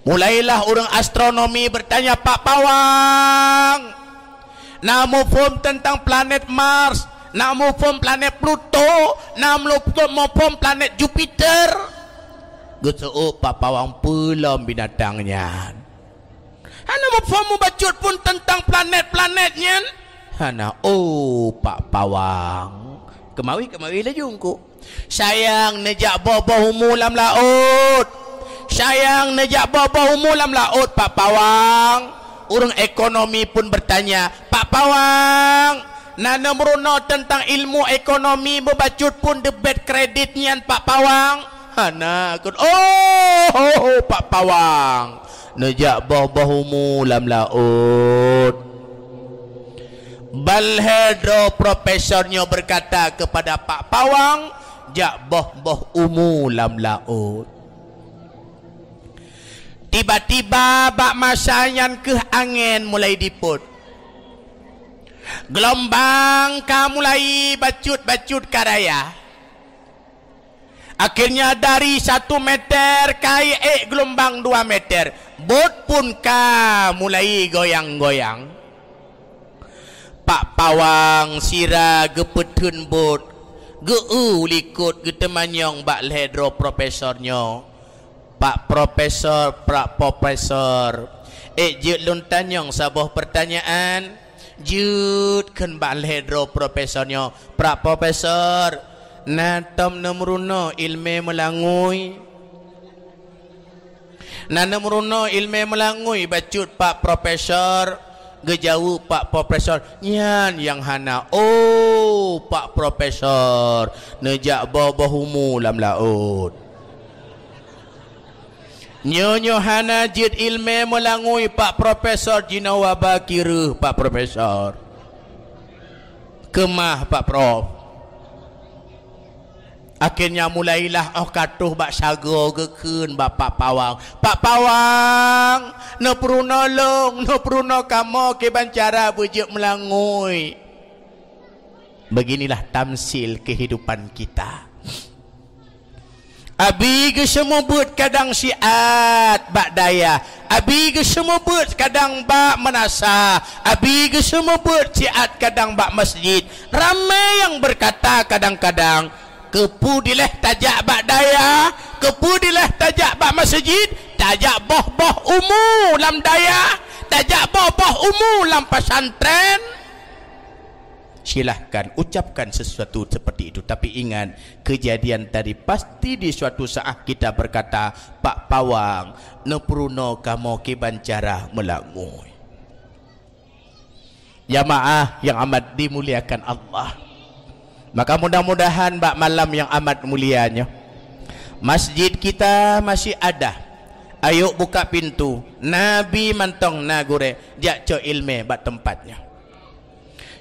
Mulailah ureuëng astronomi beurtanya, "Pak Pawang, na muphom teuntang planet Mars, na muphom planet Pluto, na muphom planet Jupiter?" Geuseuôt Pak Pawang peue lom binatang nyan. Hana muphom meubacut pun teuntang planet-planet nyan. Hana, oh, Pak Pawang. Keumawi-keumawi laju eungku. Sayang neujak boh-boh umu lam laôt. Sayang neujak boh-boh umu lam laôt, Pak Pawang. Ureuëng ekonomi pun beurtanya, "Pak Pawang, na neumeurunoe teuntang ilmu ekonomi meubacut pun debit kredit nyan, Pak Pawang?" Hana kon. Oh, Pak Pawang, neujak boh-boh umu lam laôt. Ban lhée droe profesor nyoe beukata keupada Pak Pawang, "Jak boh-boh umu lam laôt." Tiba-tiba bak masa nyan kheueh angén mulai jipôt. Geulombang ka mulai bacut-bacut ka raya. Akhirnya dari satu meter ka ék geulombang dua meter. Bot pun ka mulai goyang-goyang. Pak Pawang sira geupeutheun bot, geu-eu likot geuteumanyong bak lhée droe profesor nyoe. "Pak Profesor, Pak Profesor, ék jeuet lôn tanyong saboh peurtanyaan?" Jeuet kheun bak lhée droe profesor nyoe, "Pak Profesor, na tom neumeurunoe iéleumé meulangui?" "Na neumeurunoe iéleumé meulangui bacut, Pak Profesor," geujaweueb Pak Profesor. "Nyan nyang hana, oh, Pak Profesor, neujak boh-boh umu lam laôt." Nyoe-nyoe hana jeuet iéleumé meulangui, Pak Profesor, jinoe waba kireueh, Pak Profesor. Keumah, Pak Prof. Akhirnya mulailah óh ka troh bak sagoe geukheun bak Pak Pawang, "Pak Pawang, neupeurunoe lôn, neupeurunoe kamoe kiban cara beujeuet meulangui." Beginilah tamsil kehidupan kita. Abi geuseumeubeuet kadang siat bak dayah, abi geuseumeubeuet kadang bak meunasah, abi geuseumeubeuet siat kadang bak masjid. Ramé nyang beukata kadang-kadang, "Keupeue dilée tajak bak dayah? Keupeue dilée tajak bak masjid? Tajak boh-boh umu lam dayah, tajak boh-boh umu lam pesantren." Silahkan ucapkan sesuatu seperti itu, tapi ingat, kejadian tadi pasti di suatu saat kita berkata, "Pak Pawang, neupeurunoe kamoe kiban cara meulangui." Jamaah yang amat dimuliakan Allah, maka mudah-mudahan bak malam yang amat mulia nyoe, masjid kita masih ada. Ayo buka pintu, na bi mantong na gurée, jak cok iéleumé bak teumpat nyoe.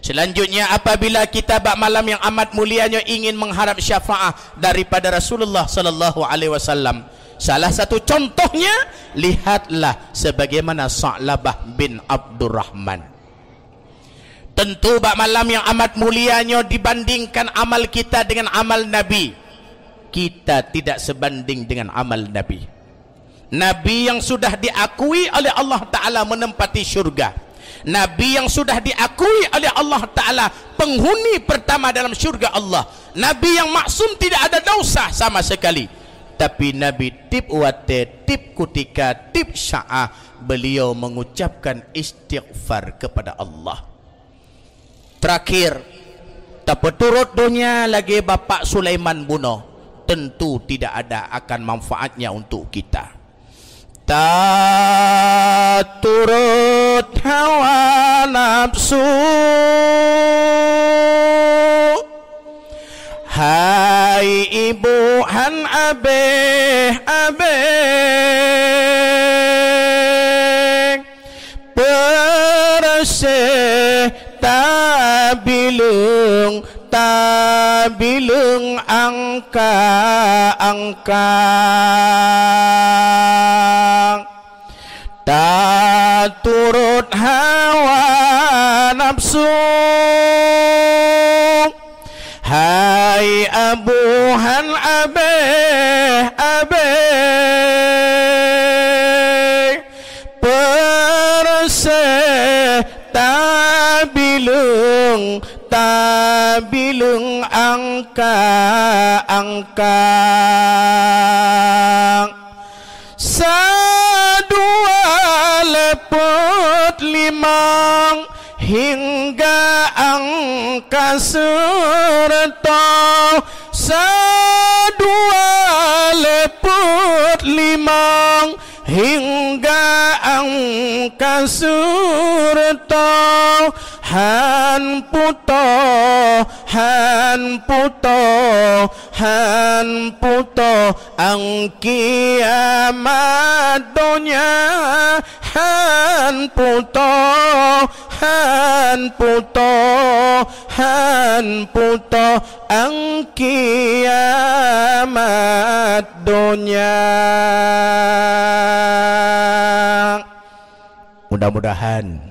Selanjutnya, apabila kita bak malam yang amat mulia nyoe ingin mengharap syafaat daripada Rasulullah sallallahu alaihi wasallam, salah satu contohnya, lihatlah sebagaimana Sa'labah bin Abdurrahman. Tentu bak malam yang amat mulia nyoe dibandingkan amal kita dengan amal Nabi, kita tidak sebanding dengan amal Nabi. Nabi yang sudah diakui oleh Allah Ta'ala menempati syurga. Nabi yang sudah diakui oleh Allah Ta'ala penghuni pertama dalam syurga Allah. Nabi yang maksum, tidak ada dosa sama sekali. Tapi Nabi tiep watée, tiep kutika, tiep saát beliau mengucapkan istighfar kepada Allah. Terakhir, tapeuturot donya lagée Bapak Sulaiman bunoe, tentu tidak ada akan manfaatnya untuk kita. Taturot hawa nafsu, hai ibu han abéh-abéh. Peureuséh tabileueng, tabileueng angka-angka. Taturot hawa nafsu, hai abu han abéh-abéh. Peureuséh tabileueng, tabileueng angka-angka. Sadua lhée peuet limong hingga angka sireutôh. Sadua lhée peuet limong hingga angka sireutôh. Han putôh, han putôh, han putôh, 'an kiamat donya. Han putôh, han putôh, han putôh, 'an kiamat donya. Mudah-mudahan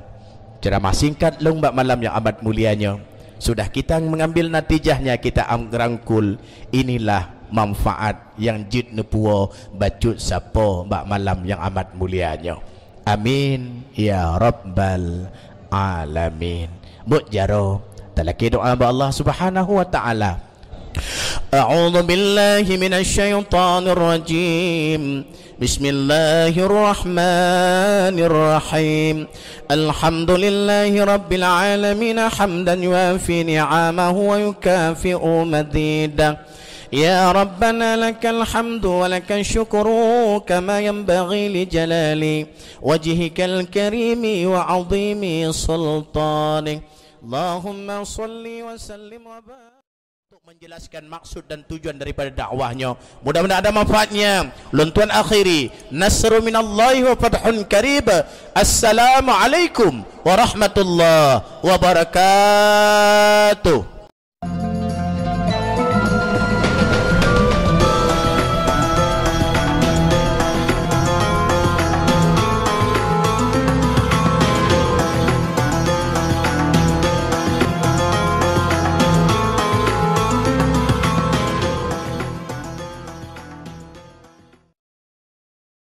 ceuramah singkat lôn bak malam nyang amat mulia nyoe, sudah kita mengambil natijahnya, kita am-, rangkul, inilah manfaat nyang jeuet neupuwoe bacut sapo bak malam nyang amat mulia nyoe. Amin ya rabbal alamin. Buet jaroe, talakée doa bak Allah Subhanahu wa Ta'ala. أعوذ بالله من الشيطان الرجيم. بسم الله الرحمن الرحيم. الحمد لله رب العالمين، حمدا يوافي نعمه ويكافئ مزيده. يا ربنا لك الحمد ولك الشكر، كما ينبغي لجلال وجهك الكريم وعظيم سلطانك. اللهم صل وسلم وبارك. Untuk menjelaskan maksud dan tujuan daripada dakwah nyoe, mudah-mudahan ada manfaatnya. Lôn tuan akhiri, nasrun minallahi wa fathun qarib. Assalamualaikum warahmatullahi wabarakatuh.